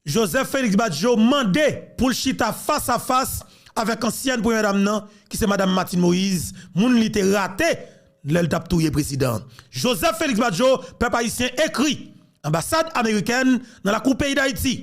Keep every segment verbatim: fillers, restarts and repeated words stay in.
Joseph Félix Badio mande pou l chita fas a fas avèk ansyèn premyè dam nan, ki se madanm Martine Moïse, moun li te rate lè l t ap touye prezidan. Joseph Félix Badio, pèp ayisyen, ekri anbasad amerikèn nan lakou peyi Dayiti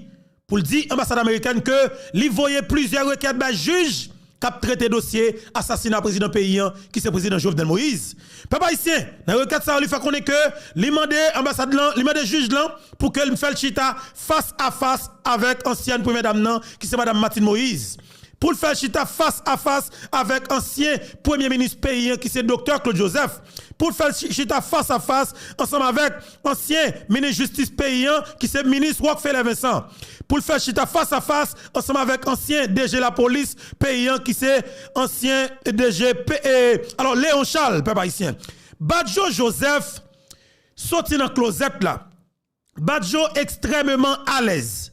pou l di anbasad amerikèn ke li voye plizyè rekèt bay jij k ap trete dosye asasina prezidan peyi an, ki se prezidan Jovenel Moïse. Pèp ayisyen, nan rekèt sa yo, li fè konnen ke li mande anbasad lan, li mande jij lan pou ke l fè l chita fas a fas avèk ansyèn premyè dam nan, ki se madanm Martine Moïse. Pou l fè l chita fas a fas avèk ansyen premye minis peyi an, ki se doktè Claude Joseph. Pou l fè l chi-, chita fas a fas ansanm avèk ansyen minis jistis peyi an, ki se minis Rockfeller Vincent. Pou l fè l chita fas a fas ansanm avèk ansyen D G lapolis peyi an, ki se ansyen D G P-, e, alò, Léon Charles, pèp ayisyen. Badio Joseph soti nan klozèt la. Badio ekstrèmeman alèz.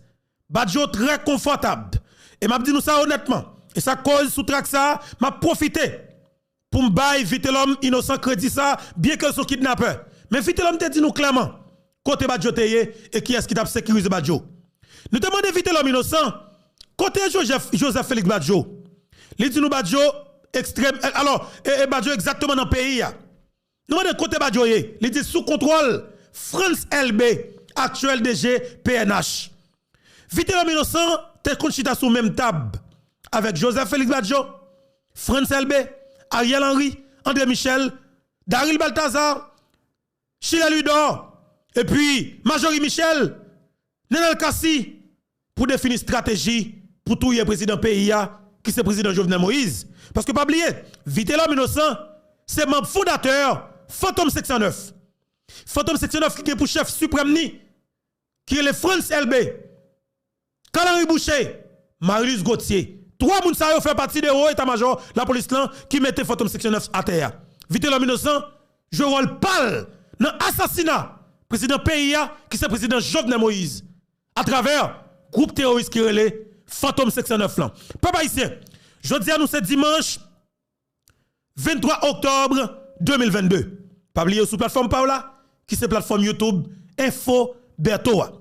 Badio trè konfòtab. E m ap di nou sa onètman. E sa koz sou trak sa, m ap pwofite pou m bay Vitelhomme Innocent kredi sa, byenke l se yon kidnapè. Men Vitelhomme te di nou klèman kote Badio te ye e kiyès ki t ap sekirize Badio. Nou te mande Vitelhomme Innocent kote Joseph, Joseph Félix Badio. Li di nou Badio ekstrèm, alò, e, e Badio egzakteman nan peyi a. Nou mande kote Badio ye. Li di sou kontwòl Frantz Elbé, aktyèl D G P N H. Vitelhomme Innocent te konn chita sou menm tab avèk Joseph Félix Badio, Frantz Elbé, Ariel Henry, André Michel, Daryl Balthazar, Chilè Louidor, epi Marjorie Michel, Nenel Cassy, pou defini estrateji pou touye prezidan peyi a, ki se prezidan Jovenel Moïse. Paske pa bliye, Vitelhomme Innocent se manm fondatè Fantom senk san nèf. Fantom senk san nèf ki gen pou chèf siprèm ni, ki rele Frantz Elbé, Carl Henry Boucher, Marie-Luce Gauthier. Twa moun sa yo fè pati de wo eta majò lapolis lan ki mete Fantom senk san nèf atè a. Vitelhomme Innocent jwe wòl pa l nan asasina prezidan peyi a, ki se prezidan Jovenel Moïse, atravè gwoup teworis ki rele Fantom senk san nèf lan. Pèp ayisyen, jodi a nou se dimanch venntwa oktòb de mil vennde. Pa bliye sou platfòm pa w la, ki se platfòm YouTube Info Bertho a.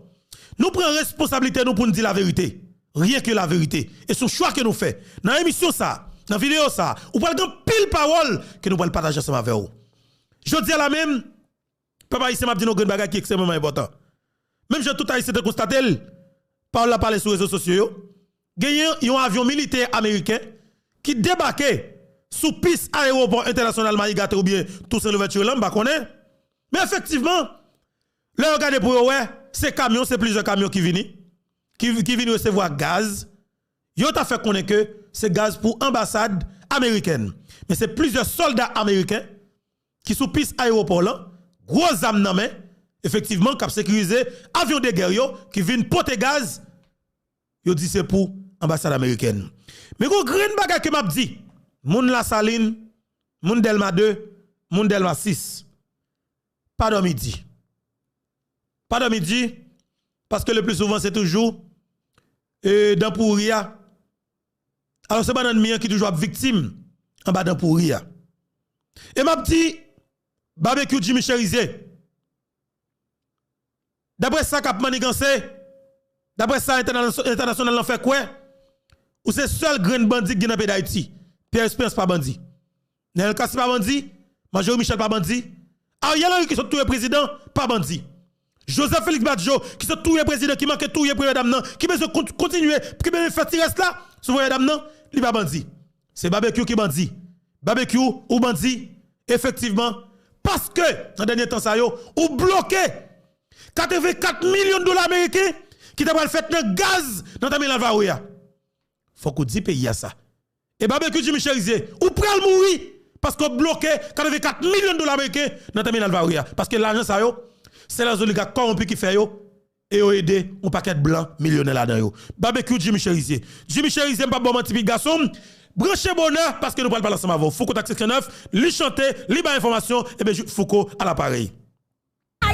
Nou pran responsablite nou pou n di laverite. Ryen ke laverite. E se yon chwa ke nou fè. Nan emisyon sa, nan videyo sa, ou pral gen anpil pawòl ke nou pral pataje ansanm avè w. Jodi a la menm, pèp ayisyen, m ap di nou grenn bagay ki ekstrèmeman enpòtan. Menm jan tout Ayisyen te konstate l, pawòl la pale sou rezo sosyo yo, genyen yon avyon militè ameriken ki debake sou pis ayewopò entènasyonal Mayi Gaté oubyen Toussaint Louverture lan, m pa konnen. Men efektivman, lè yo gade pou yo wè, se kamyon, se plizyè kamyon ki vini, ki, ki vin resevwa gaz. Yo ta fè konnen ke se gaz pou anbasad amerikèn. Men se plizyè sòlda ameriken ki sou pis ayewopò lan, gwo zam nan men, efektivman, k ap sekirize avyon de gè yo ki vin pote gaz, yo di se pou anbasad amerikèn. Men gon grenn bagay ke m ap di, moun Lasalin, moun Dèlma de, moun Dèlma sis, pa dòmi di. Pa dòmi di, paske le pli souvan se toujou, e, dan pouri a. Alò se bannann mi an ki toujou ap viktim anba dan pouri a. E m ap di, Babekyou Jimmy Cherizier, daprè sa k ap maniganse, daprè sa entèna-, entènasyonal lan fè kwè, ou se sèl grenn bandi k gen nan peyi Dayiti. Pierre Espérance pa bandi. Nenel Cassy pa bandi. Marjorie Michel pa bandi. Ariel Henry ki sot touye prezidan pa bandi. Joseph Félix Badio ki sot touye prezidan, ki manke touye premyè dam nan, ki bezwen kont-, kontinye, ki bezwen fè ti rès la sou premyè dam nan, li pa bandi. Se Babekyou ki bandi. Babekyou, ou bandi, efektivman, paske nan dènye tan sa yo, ou bloke katrevenkat milyon dola ameriken ki ta pral fèt nan gaz nan tèminal Varreux a. Fòk ou di peyi a sa. E Babekyou Jimmy Cherizier, ou pral mouri paske w bloke katrevenkat milyon dola ameriken nan tèminal Varreux a. Paske lajan sa yo, se lè oligak kòwonpi ki fè yo, e yo ede yon pakèt blan milyonè ladan yo. Babekyou Jimmy Cherizier. Jimmy Cherizier, m p ap ba w manti, pitit gason m. Branche bonè, paske nou pral pale ansanm avè w. Fouco Tactique nèf, li chante, li bay enfòmasyon, ebyen, Fouco à l'appareil.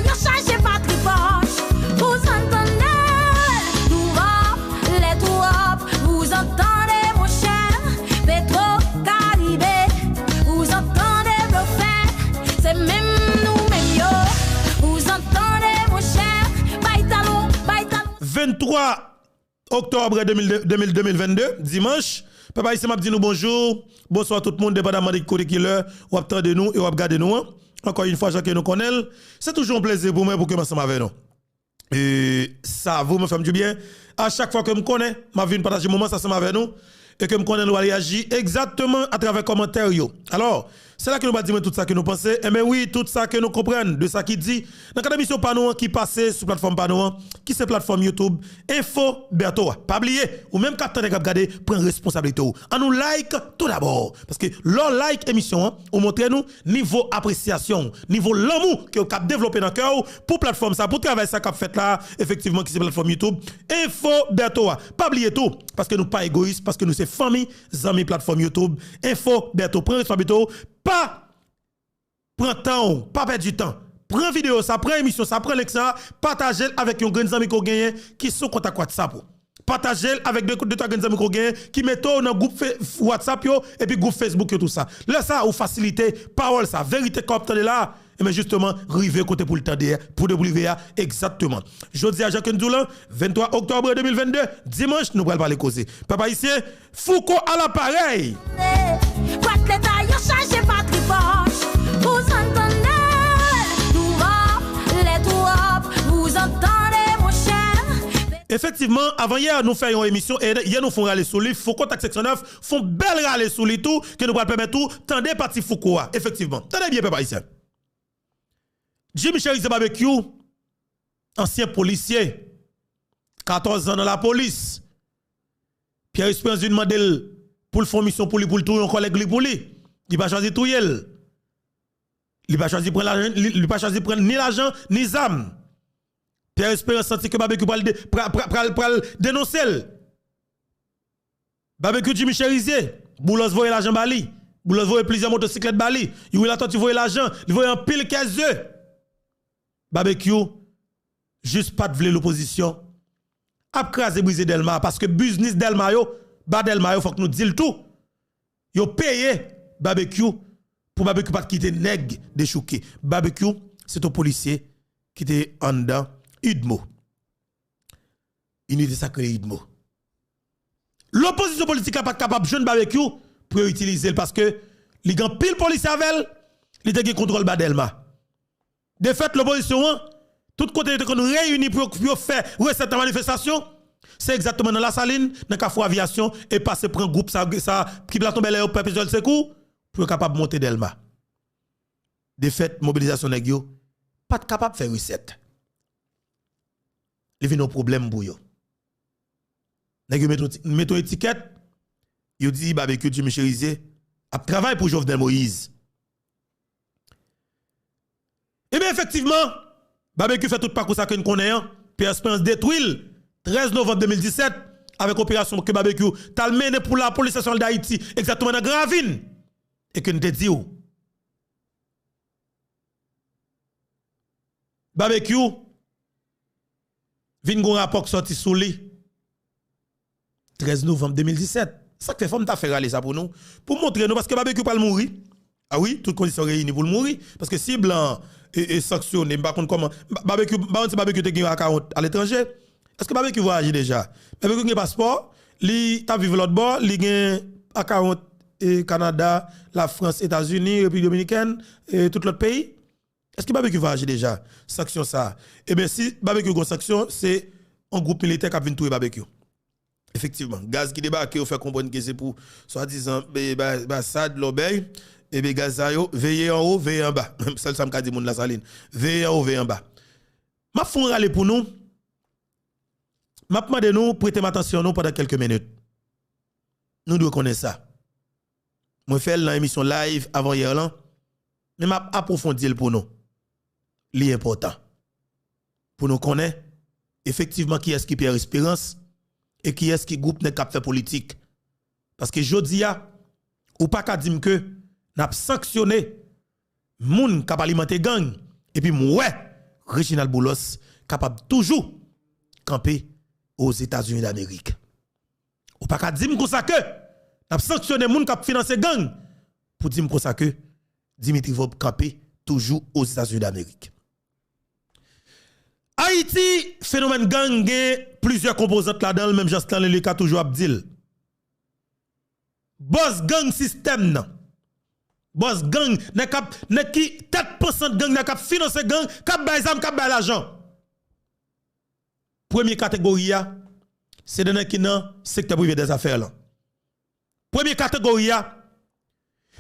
Yo chaje patri pòch, vous entendez, twòp, lè twòp, vous entendez, monchè, Petro Caribe, vous entendez, blofè, se menm nou menm yo, vous entendez, monchè, bay talon, bay talon. Venntwa oktòb de mil, de mil, de mil vennde, dimanch. Pèp ayisyen, m ap di nou bonjou, bonswa tout moun, depandamman de kote ki lè w ap tande nou e w ap gade nou an. Ankò yon fwa, jan ke nou konnen l, se toujou yon plezi pou mwen pou ke m ansanm avè nou. E sa vrèman fè m dibyen. A chak fwa ke m konnen, m ap vin pataje moman sa ansanm avè nou, e ke m konnen nou al reyaji egzakteman atravè kòmantè yo. Alò, se la ke nou pral di mwen tout sa ke nou panse. Enben wi, tout sa ke nou konprann de sa ki di nan kad emisyon pa nou an ki pase sou platfòm pa nou an, ki se platfòm YouTube Enfo Bertho a. Pa bliye, ou menm k ap tande, k ap gade, pran responsablite w. Ann nou like tou dabò. Paske lè w like emisyon an, ou montre nou nivo apresyasyon w, nivo lanmou ke w k ap devlope nan kè w pou platfòm sa, pou travay sa k ap fèt la, efektivman, ki se platfòm YouTube Enfo Bertho a. Pa bliye tou, paske nou pa egoyis, paske nou se fanmi, zanmi platfòm YouTube Enfo Bertho. Pran responsablite w, pa pran tan w, pa pèdi tan. Pran videyo sa, pran emisyon sa, pran link sa, pataje l avèk yon grenn zanmi ke w genyen ki sou kontak WhatsApp ou. Pataje l avèk de, de twa grenn zanmi ke w genyen ki mete w nan gwoup fe-, WhatsApp yo, epi gwoup Facebook yo, tou sa. Lè sa, ou fasilite pawòl sa, verite ke w ap tande la, enben, jisteman, rive kote pou l tande, pou l rive a, egzakteman. Jodi a, jan ke n di w lan, venntwa oktòb de mil vennde, dimanch, nou pral pale koze. Pèp ayisyen, Fouco à l'appareil! Bwat leta yo chaje patri pòch. Vous entendez? Twòp, lè twòp, vous entendez, mon cher. Efektivman, avan yè, nou fè yon emisyon, e yè nou fè yon rale sou li, Fouco Tak seksyon nèf fè yon bèl rale sou li tou, ke nou pral pèmèt ou tande pati Fouco a. Efektivman. Tande byen, pèp ayisyen. Jimmy Chérizier Barbecue, ansyen polisye, katòz an nan lapolis. Pierre Espérance vin mande l pou l fè yon misyon pou li, pou l touye yon kòlèg li pou li. Li pa chwazi touye l. Li pa chwazi pran lajan, li, li pa chwazi pran ni lajan, ni zam. Pierre Espérance santi ke Barbecue pral de-, pra-, pra-, pral, pral denonse l. Barbecue Jimmy Chérizier, Boulos voye lajan ba li. Boulos voye plizyè motosiklèt ba li. Youri Latortue voye lajan, li voye anpil kès ze. Barbecue jis pa t vle lopozisyon ap kraze brize Dèlma, paske biznis Dèlma yo, ba Dèlma yo, fòk nou di l tou. Yo peye Barbecue pou Barbecue pa t kite nèg dechouke. Barbecue, se t yon polisye ki te anndan UDMO. Inite Sakre UDMO. Lopozisyon politik la pa t kapab jwenn Barbecue pou yo itilize l, paske li gen anpil polisye avè l, li te gen kontwòl ba Dèlma. Defèt, lopozisyon an, tout kote yo te konn reyini pou yo, pou yo fè resèt nan manifestasyon, se egzakteman nan Lasalin, nan Kafou Aviyasyon, e pase pran gwoup sa, sa ki Platon Bèlè yo, Pèpetwèl Sekou, pou yo kapab monte Dèlma. Defèt, mobilizasyon nèg yo pa t kapab fè resèt. Li vin yon pwoblèm pou yo. Nèg yo mete yon ti-, mete yon etikèt, yo di Barbecue Jimmy Chérizier ap travay pou Jovenel Moïse. Ebyen, efektivman, Barbecue fè tout pakou sa ke n konnen an, Pierre Espérance detwi l trèz novanm de mil disèt, avèk operasyon ke Barbecue t al mennen pou Lapolis Nasyonal d Ayiti, egzakteman nan Gran Ravin, e ke n te di w. Barbecue vin gon rapò k sòti sou li trèz novanm de mil disèt. Sa k fè fò m ta fè rale sa pou nou, pou montre nou, paske Barbecue pral mouri. A wi, tout kondisyon reyini pou l mouri, paske si blan e, e sanksyone, m pa konn kòman, Ba-, Barbecue, m pa konn si Barbecue te gen akawont aletranje. Èske Barbecue vwayaje deja? Barbecue gen paspò, li t ap viv lòt bò, li gen akawont, e, Kanada, Lafrans, Etazini, Repiblik Dominikèn, e tout lòt peyi. Èske Barbecue vwayaje deja? Sanksyon sa a. Ebyen, si Barbecue gon sanksyon, se yon gwoup militè k ap vin touye Barbecue. Efektivman, gaz ki debake yo fè konprann ke se pou swadizan, e, ba-, Basad, Lòbèy. Ebyen, gaz sa yo, veye anwo, veye anba. Sèl sa m ka di moun Lasalin. Veye anwo, veye anba. M ap fè yon rale pou nou. M ap mande nou prete m atansyon nou pandan kèlke minit. Nou dwe konnen sa. Mwen fè l nan emisyon live avan yè lan, men m ap apwofondi l pou nou. Li enpòtan pou nou konnen efektivman kiyès ki Pierre Espérance e kiyès ki gwoup nèg k ap fè politik. Paske jodi a, ou pa ka di m ke n ap sanksyone moun k ap alimante gang, epi m wè Reginald Boulos kapab toujou kanpe Ozetazini Damerik. Ou pa ka di m konsa ke n ap sanksyone moun k ap finanse gang pou di m konsa ke Dimitri Vorbe kanpe toujou Ozetazini Damerik. Ayiti, fenomèn gang gen plizyè konpozant ladan l, menm jan Stanley Lucas toujou ap di l. Bòs gang sistèm nan. Bòs gang, nèg k ap, nèg ki tèt pansant gang, nèg k ap finanse gang, k ap bay zam, k ap bay lajan. Premye kategori a, se de nèg ki nan sektè prive dèzafè lan. Premye kategori a,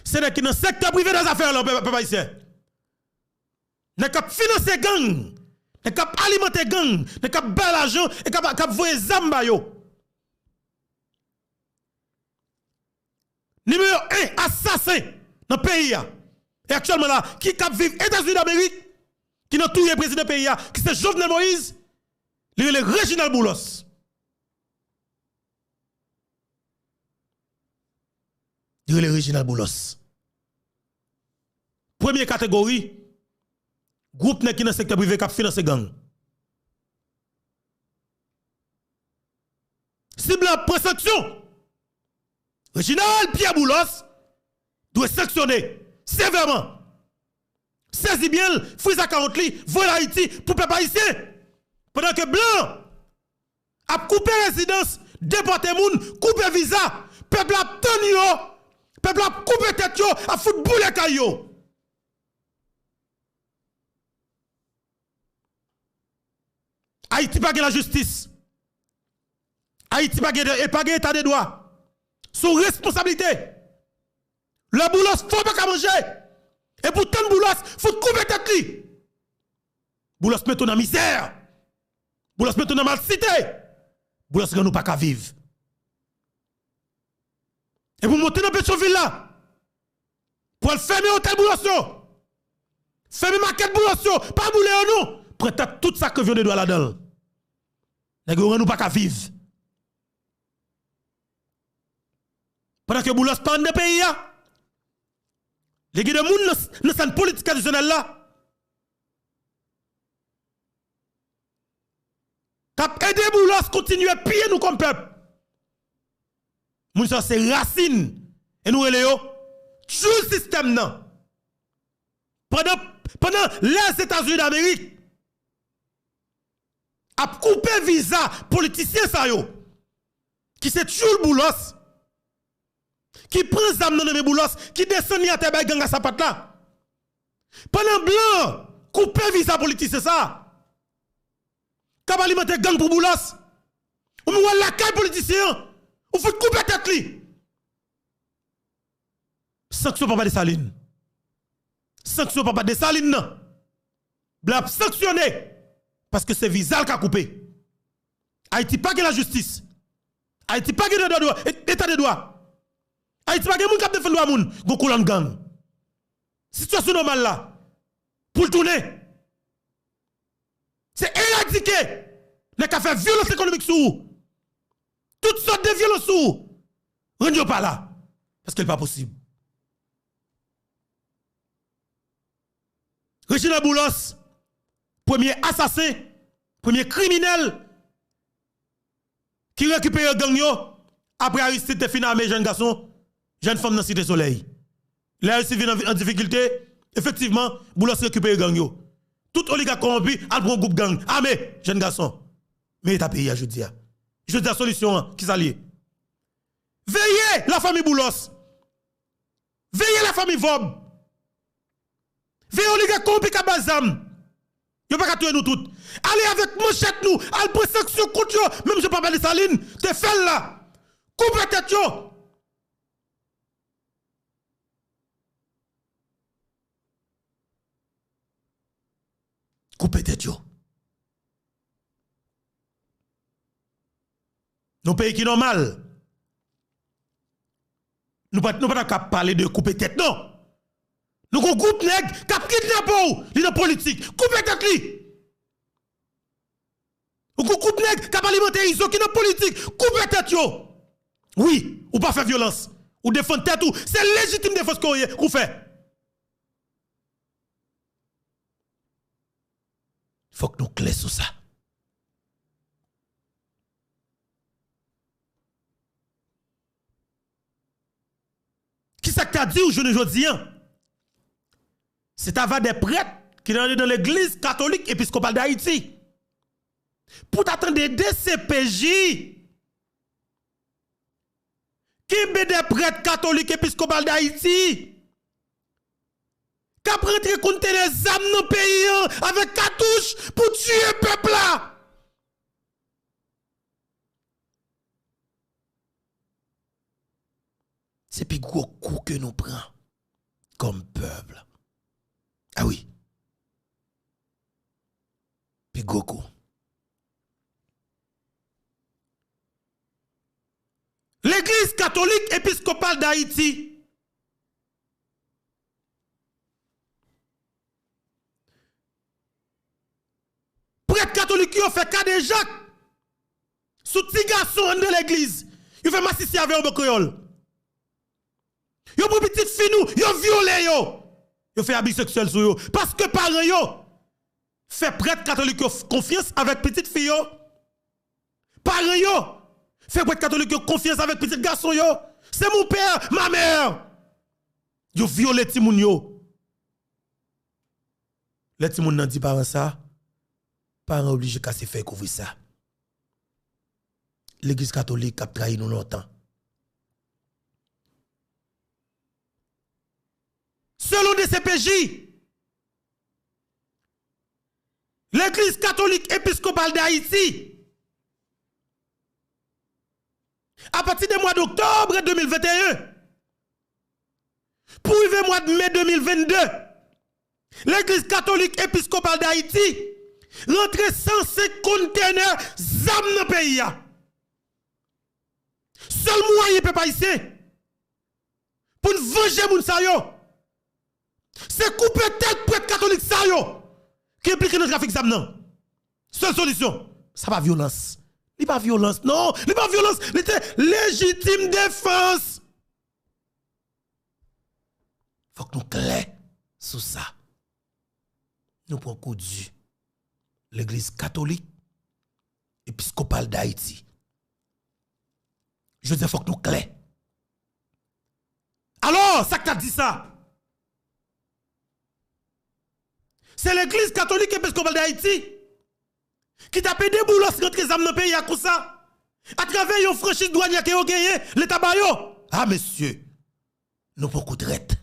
se nèg ki nan sektè prive dèzafè lan, pèp, pèp ayisyen. Nèg k ap finanse gang, nèg k ap alimante gang, nèg k ap bay lajan e k ap, k ap voye zam ba yo. Nimewo en asasen nan peyi a, e aktyèlman la, ki k ap viv Etazini Damerik, ki nan touye prezidan peyi a, ki se Jovenel Moïse, li rele Reginald Boulos. Li rele Reginald Boulos. Premye kategori, gwoup nèg ki nan sektè prive k ap finanse gang. Si blan ap pran sanksyon, Reginald Pierre Boulos dwe sanksyone sevèman. Sezi byen l, friz akawont li, voye l Ayiti pou pèp ayisyen. Pandan ke blan ap koupe rezidans, depòte moun, koupe viza, pèp la ap tann yo, pèp la ap koupe tèt yo, ap fout boule kay yo. Ayiti pa gen lajistis. Ayiti pa gen, e pa gen eta de dwa. Se yon responsablite. Lè Boulos fè w pa ka manje. E pou tann Boulos, fout koupe tèt li. Boulos mete w nan mizè. Boulos mete w nan malsite. Boulos rann ou pa ka viv. E pou monte nan Petyonvil la, pou al fèmen otèl Boulos yo, fèmen makèt Boulos yo, pa boule yo non. Pran tèt tout sa k vyon de dwa ladan l. Nèg yo rann ou pa ka viv. Pandan ke Boulos pa anndan peyi a, li gen de moun nan, nan sèn politik tradisyonèl la k ap ede Boulos kontinye piye nou kòm pèp. Moun sa yo se rasin, e nou rele yo tchoul sistèm nan. Pandan, pandan Lèzetazini Damerik ap koupe viza politisyen sa yo, ki se tchoul Boulos, ki pran zam nan men Boulos, ki desann li atè bay gang a sapat la. Pandan blan koupe viza politisyen sa, k ap alimante gang pou Boulos, ou menm w al lakay politisyen an, ou fout koupe tèt li. Sanksyon papa Desalin. Sanksyon papa Desalin nan. Blan ap sanksyone. Paske se viza l ka koupe. Ayiti pa gen lajistis. Ayiti pa gen dwa, dwa, e-, eta de dwa. Ayiti pa gen moun k ap defann dwa moun. Gon kolonn gang. Sitiyasyon nòmal la, pou l tounen, se eradike nèg k ap fè vyolans ekonomik sou ou. Tout sòt de vyolans sou ou. Rann yo pa la. Paske l pa posib. Reginald Boulos, premye asasen, premye kriminèl ki rekipere gang yo apre Aristide te fin ame jèn gason, jèn fanm nan Site Solèy. Lè Aristide vin an, an difikilte, efektivman, Boulos rekipere gang yo. Tout oligak kòwonpi al pran gwoup gang, ame jèn gason. Men eta peyi a jodi a. Jodi a, solisyon an, ki sa l ye? Veye lafanmi Boulos. Veye lafanmi Vòb. Veye oligak kòwonpi k ap bay zam. Yo pa ka touye nou tout. Ale avèk manchèt nou, al pran sanksyon kont yo, menm jan papa Desalin te fè l la. Koupe tèt yo. Koupe tèt yo. Nan peyi ki nòmal, nou pa, nou pa ta ka pale de koupe tèt, non. Nou gon gwoup nèg k ap kidnape w, li nan politik. Koupe tèt li. Ou gon gwoup nèg k ap alimante Izo ki nan politik. Koupe tèt yo. Wi, ou pa fè vyolans. Ou defann tèt ou. Se lejitim defans ke w ye, ou fè. Fòk nou klè sou sa. Kisa k ta di w jounen jodi a? Se ta va de prèt ki nan, nan legliz katolik episkopal Dayiti. Pou ta tande D C P J kenbe de prèt katolik episkopal Dayiti k ap rantre kontenè zam nan peyi an avèk katouch pou tiye pèp la. Se pi gwo kou ke nou pran kòm pèp. A wi. Pi gwo kou. Legliz Katolik Episkopal Dayiti. Prèt katolik yo fè kadejak sou ti gason anndan legliz. Yo fè masisi avè yo bò kreyòl. Yo pran pitit fi nou, yo vyole yo. Yo fè abi seksyèl sou yo. Paske paran yo fè prèt katolik yo f-, konfyans avèk pitit fi yo. Paran yo fè prèt katolik yo konfyans avèk pitit gason yo. C'est mon père, ma mère. Yo vyole timoun yo. Lè timoun nan di paran sa, paran oblije kase fèy kouvri sa. Legliz katolik ap trayi nou lontan. Selon D C P J, Legliz Katolik Episkopal Dayiti, apati de mwa doktòb de mil venteyen pou rive mwa de me de mil vennde, Legliz Katolik Episkopal Dayiti rantre san senk kontenè zam nan peyi a. Sèl mwayen pèp ayisyen pou n vanje moun sa yo, se koupe tèt prèt katolik sa yo ki enplike nan trafik zam nan. Sèl solisyon, sa pa vyolans. Li pa vyolans, non, li pa vyolans, li te lejitim defans. Fòk nou klè sou sa. Nou pran kou di Legliz Katolik Episkopal Dayiti. Jodi a, fòk nou klè. Alò, sa k ta di sa? Se Legliz Katolik Episkopal Dayiti ki t ap ede Boulos rantre zam nan peyi a konsa, atravè yon franchiz dwanyè ke yo genyen, Leta ba yo. A, mesye, nou pran kou trèt.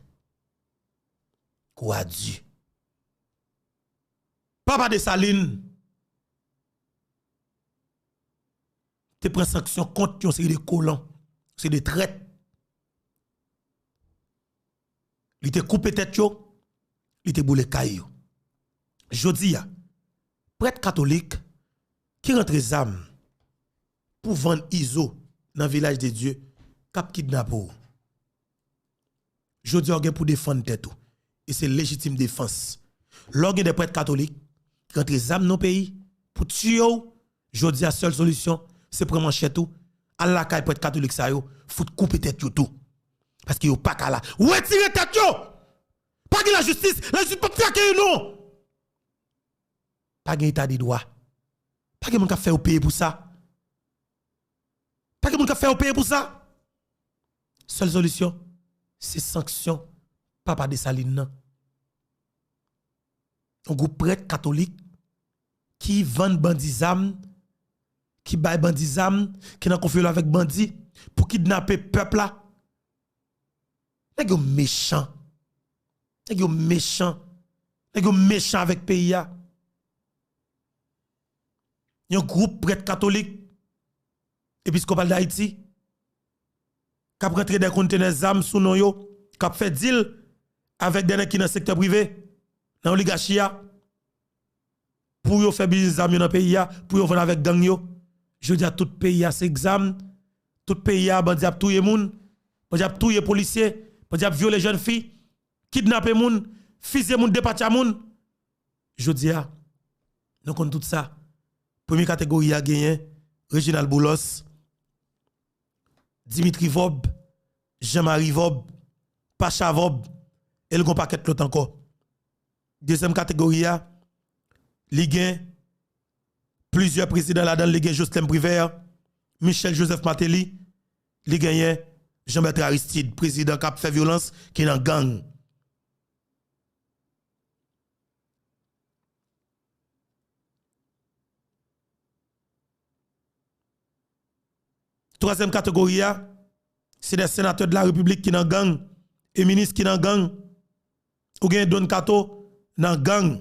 Kou a di. Papa Desalin te pran sanksyon kont yon seri de kolon, yon seri de trèt. Li te koupe tèt yo, li te boule kay yo. Jodi a, prèt katolik ki rantre zam pou vann izo nan Vilaj de Dye k ap kidnape w. Jodi a, w gen pou defann tèt ou. E se lejitim defans. Lè w gen de prèt katolik ki rantre zam nan peyi pou tiye w, jodi a, sèl solisyon, se pran manchèt ou, al lakay prèt katolik sa yo, fout koupe tèt yo tou. Paske yo pa ka la. Retire tèt yo! Pa gen lajistis, lajistis p ap trake yo, non! Pa gen eta de dwa. Pa gen moun k ap fè yo peye pou sa. Pa gen moun k ap fè yo peye pou sa. Sèl solisyon, se sanksyon papa Desalin nan. Yon gwoup prèt katolik ki vann bandi zam, ki bay bandi zam, ki nan konfyolo avèk bandi pou kidnape pèp la. Nèg yo mechan. Nèg yo mechan. Nèg yo mechan avèk peyi a. Yon gwoup prèt katolik, Episkopal Dayiti, k ap rantre de kontenè zam sou non yo, k ap fè dil avèk de nèg ki nan sektè prive, nan oligachi a, pou yo fè biznis zam yo nan peyi a, pou yo vann avèk gang yo. Jodi a, tout peyi a se zam, tout peyi a, bandi ap touye moun, bandi ap touye polisye, bandi ap vyole jèn fi, kidnape moun, fizye moun, depatcha moun. Jodi a, nou konn tout sa. Premye kategori a genyen Reginald Boulos, Dimitri Vorbe, Jean Marie Vorbe, Pacha Vorbe, e l gon pakèt lòt ankò. Dezyèm kategori a, li gen plizyè prezidan ladan l, li gen Jocelerme Privert, Michel Joseph Martelly, li genyen Jean Bertrand Aristide, prezidan k ap fè vyolans, ki nan gang. Twazyèm kategori a, se de senatè de la repiblik ki nan gang, e minis ki nan gang. Ou gen Don Kato nan gang.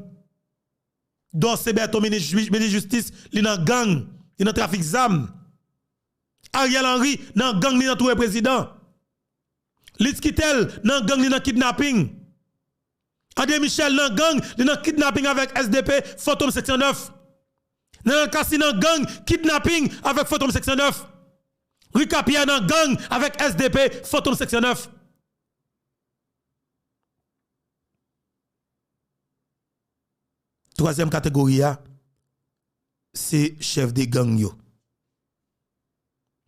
Dorcé Bertho, minis, minis jistis, li nan gang, li nan trafik zam. Ariel Henry nan gang, li nan touye prezidan. Litz Quitel nan gang, li nan kidnaping. André Michel nan gang, li nan kidnaping avèk S D P, Fantom senk san nèf. Nènèl Cassy nan gang, kidnaping avèk Fantom senk san nèf. Ricard Pierre nan gang avèk S D P, Fantom senk san nèf. Twazyèm kategori a, se chèf de gang yo.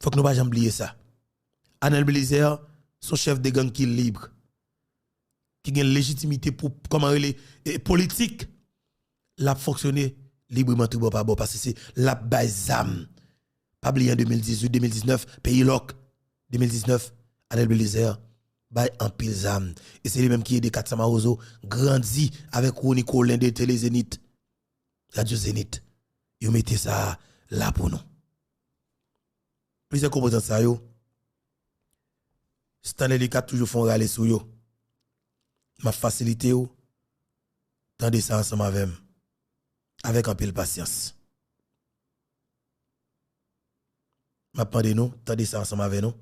Fòk nou pa janm bliye sa. Anel Belizaire se yon chèf de gang ki lib, ki gen lejitimite pou, kòman rele, e, politik. L ap fonksyone libreman tribò pa bò, paske se l ap bay zam. Pa bliye an de mil dizuit, de mil diznèf, peyi lòk. De mil diznèf, Anel Belizaire bay anpil zam. E se li menm ki ede Kat Sa Mawozo grandi avèk Rony Colin de Tele Zenith, Radyo Zenith. Yo mete sa la pou nou. Plizyè konpozan sa yo, Stanley Lucas toujou fè yon rale sou yo. M ap fasilite w tande sa ansanm avè m, avèk anpil pasyans. M ap mande nou tande sa ansanm avè nou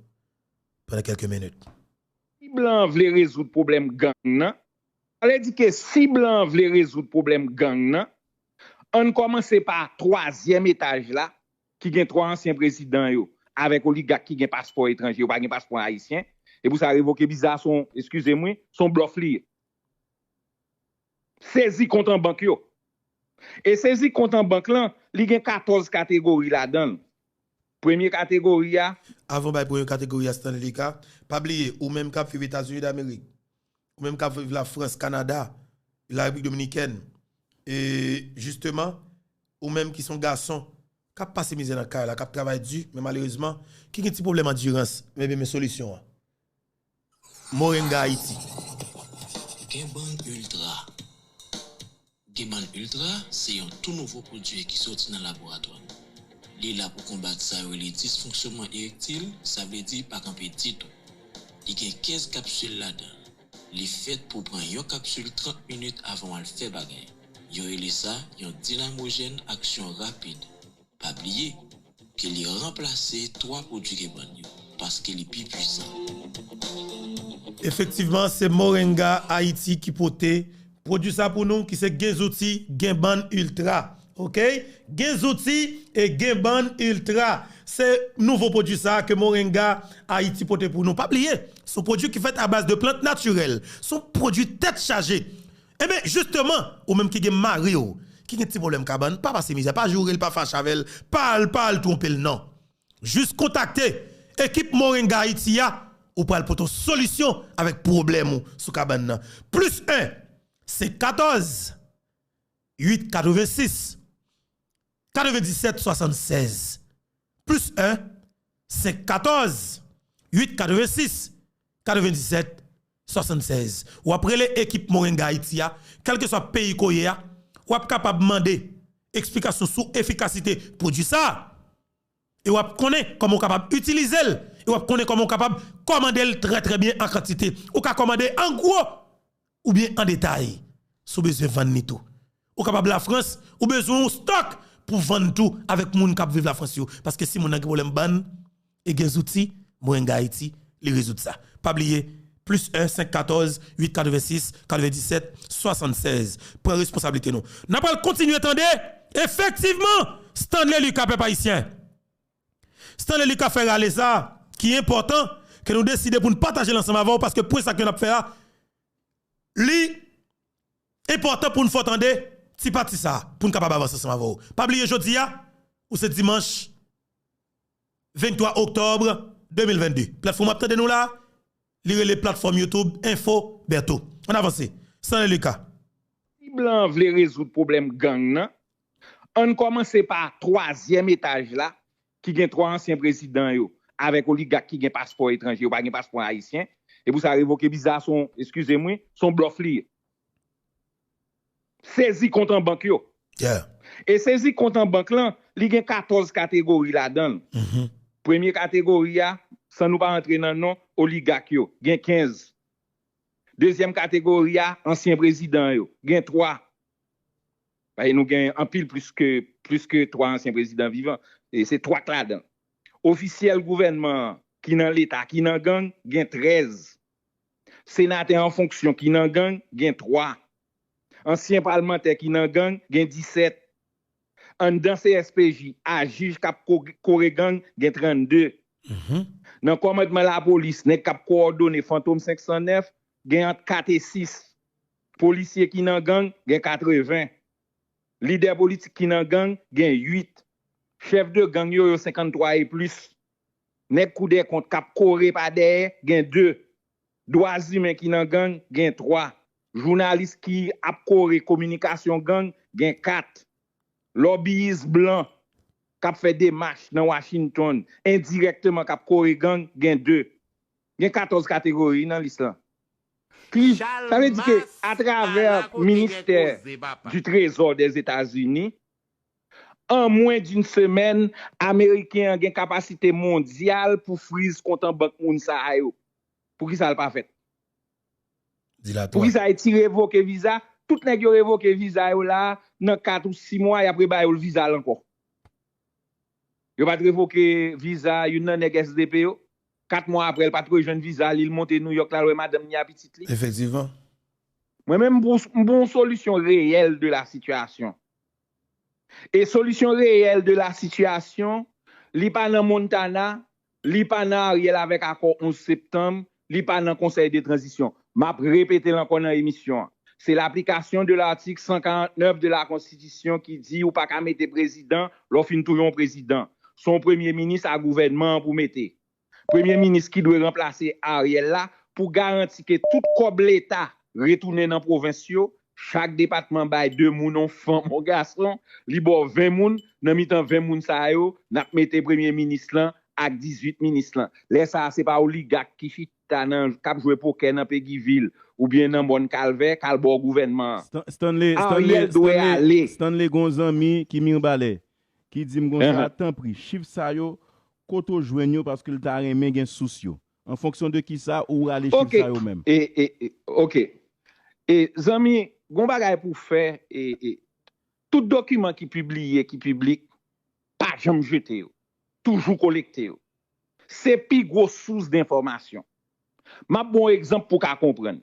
pandan kèlke minit. Si blan an vle rezoud pwoblèm gang nan, sa vle di ke si blan an vle rezoud pwoblèm gang nan, ann kòmanse pa twazyèm etaj la, ki gen twa ansyen prezidan yo, avèk oligak ki gen paspò etranje, yo pa gen paspò ayisyen. E pou sa revoke viza, se yon, eskize m wi, se yon blòf li ye. Sezi kont an bank yo. E sezi kont an bank lan, li gen katòz kategori ladan l. Premye kategori a. Avan bay premye kategori a, Stanley Lucas, pa bliye, ou menm k ap viv Etazini Damerik, ou menm k ap viv Lafrans, Kanada, Larepiblik Dominikèn, e jisteman, ou menm ki se yon gason k ap pase mizè nan kay la, k ap travay di, men malerezman, ki gen ti pwoblèm andirans, men, men, men solisyon an. Moringa Haiti. Genbann Ultra. Genbann Ultra se yon tou nouvo pwodui ki soti nan laboratwa nou. Li la pou konbat sa yo rele disfonksyonman erektil, sa vle di pa kanpe ditou. Li gen kenz kapsil ladan l. Li fèt pou pran yon kapsil trant minit avan w al fè bagay. Yo rele sa yon dinamojèn aksyon rapid. Pa bliye ke li ranplase twa pwodui Genbann yo, paske li pi pwisan. Efektivman, se Moringa Haiti ki pote pwodui sa pou nou, ki se Gen Zouti, Genbann Ultra. Oke? Gen Zouti e Genbann Ultra. Se nouvo pwodui sa ke Moringa Haiti pote pou nou. Pa bliye, se yon pwodui ki fèt a baz de plant natirèl. Se yon pwodui tèt chaje. Enben, jisteman, ou menm ki gen mari w, ki gen ti pwoblèm kabann, pa pase mizè, pa joure l, pa fache avè l, pa al, pa al twonpe l, non. Jis kontakte ekip Moringa Haiti a, ou pral pote yon solisyon avèk pwoblèm ou sou kabann nan. Plis en, senk katòz, uit katrevensis, katrevendisèt swasannsèz. Plis en, senk katòz, uit katrevensis, katrevendisèt swasannsèz. W ap rele ekip Moringa Haiti a, kèlkeswa peyi ke w ye a, w ap kapab mande eksplikasyon sou efikasite pwodui sa a. E w ap konnen kòman w kapab itilize l, e w ap konnen kòman w kapab kòmande l trè, trè byen an kantite. Ou ka kòmande an gwo oubyen an detay, si w bezwen vann li tou. Ou kapab Lafrans, ou bezwen yon stòk pou vann tou avèk moun k ap viv Lafrans yo. Paske si moun nan gen pwoblèm bann e Gen Zouti, Moringa Haiti, li rezoud sa. Pa bliye, plis en, senk katòz, uit katrevensis, katrevendisèt, swasannsèz. Pran responsablite nou. N a pral kontinye tande, efektivman, Stanley Lucas, pèp ayisyen. Stanley Lucas fè rale sa ki enpòtan, ke nou deside pou n pataje l ansanm avè w, paske pwen sa ke n ap fè a, li enpòtan pou n fè w tande ti pati sa, pou n kapab avanse ansanm avè w. Pa bliye jodi a, ou se dimanch venntwa oktòb de mil vennde. Platfòm w ap tande nou la, li rele platfòm YouTube Enfo Bertho. Ann avanse. Stanley Lucas. Si blan an vle rezoud pwoblèm gang nan, ann kòmanse pa twazyèm etaj la, ki gen twa ansyen prezidan yo, avèk oligak ki gen paspò etranje, yo pa gen paspò ayisyen. E pou sa revoke viza, se yon, eskize m wi, se yon blòf li ye. Sezi kont an bank yo. Yeah. E sezi kont an bank lan, li gen katòz kategori ladan l. Mhm. Premye kategori a, san nou pa rantre nan non, oligak yo, gen kenz. Dezyèm kategori a, ansyen prezidan yo, gen twa. Paske nou gen anpil plis ke, plis ke twa ansyen prezidan vivan. E se twa k ladan. Ofisyèl gouvènman an ki nan Leta, ki nan gang, gen trèz. Senatè an fonksyon ki nan gang, gen twa. Ansyen palmantè ki nan gang, gen disèt. Anndan C S P J, a jij k ap ko- kore gang, gen trannde. Nan kòmandman lapolis, nèg k ap kowòdone Fantom senk san nèf, gen ant kat e sis. Polisye ki nan gang, gen katreven. Lidè politik ki nan gang, gen uit. Chèf de gang yo, yo senkanntwa e plis. Nèg koudèkont k ap kore pa dèyè, gen de. Dwa imen ki nan gang, gen twa. Jounalis ki ap kore kominikasyon gang, gen kat. Lòbiyis blan k ap fè demach nan Washington, endirèkteman k ap kore gang, gen de. Gen katòz kategori nan lis lan. Ki, sa vle di ke atravè ministè du Trésor des États-Unis, an mwen d'une semaine, Ameriken an gen kapasite mondyal pou friz kont an bank moun sa a yo. Poukisa l pa fèt? Dilatwa. Poukisa Ayiti revoke viza? Tout nèg yo revoke viza yo la, nan kat ou sis mwa, y ap reba yo l viza l ankò. Yo pa t revoke viza youn nan nèg S D P yo. Kat mwa apre, l pa t rejwenn viza li, l monte Nouyòk la, l wè madanm li a pitit li. Efektivman. Mwen menm, m pou, m pou yon solisyon reyèl de la sitiyasyon. E solisyon reyèl de la sitiyasyon, li pa nan Montana, li pa nan Ariel avèk akò onz septanm, li pa nan konsèy de tranzisyon. M ap repete l ankò nan emisyon an. Se laplikasyon de l'article cent quarante-neuf de la Constitution ki di ou pa ka mete prezidan lè w fin touye yon prezidan. Se yon premye minis a gouvènman an pou mete. Premye minis ki dwe ranplase Ariel la pou garanti ke tout kòb Leta retounen nan pwovens yo, chak depatman bay de moun, yon fanm, yon gason, li ba w ven moun, nan mitan ven moun sa yo, n ap mete premye minis lan ak dizuit minis lan. Lè sa a, se pa oligak ki chita nan, k ap jwe pokè nan Peguy Ville oubyen nan Mòn Kalvè k al ba w gouvènman an. Stan- Stanley, Stanley, Ariel dwe Stanley, ale. Stanley gon zanmi ki Mirbalè, ki di m konsa, tanpri, chif sa yo, kote w jwenn yo, paske l ta renmen gen sous yo. An fonksyon de kisa ou rale chif sa yo menm? E, e, e, ok. E, zanmi, gon bagay pou fè, e, e, tout dokiman ki pibliye, ki piblik, pa janm jete yo. Toujou kolekte yo. Se pi gwo sous denfòmasyon. M ap ba w egzanp pou w ka konprann.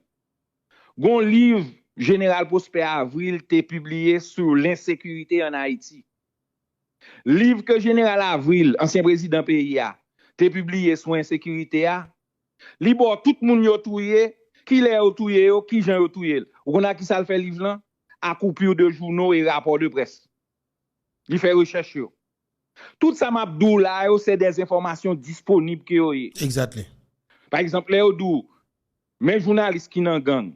Gon liv Jeneral Prosper Avril te pibliye sou lensekirite ann Ayiti. Liv ke Jeneral Avril, ansyen prezidan peyi a, te pibliye sou ensekirite a, li ba w tout moun yo touye, kilè yo touye yo, kijan yo touye l. Ou konn ak kisa l fè liv lan? A coupure de journaux e rapò de près. Li fè rechèch yo. Tout sa m ap di w la yo, se dè enfòmasyon disponib ke yo ye. Exactly. Pa egzanp, lè yo di w, men jounalis ki nan gang,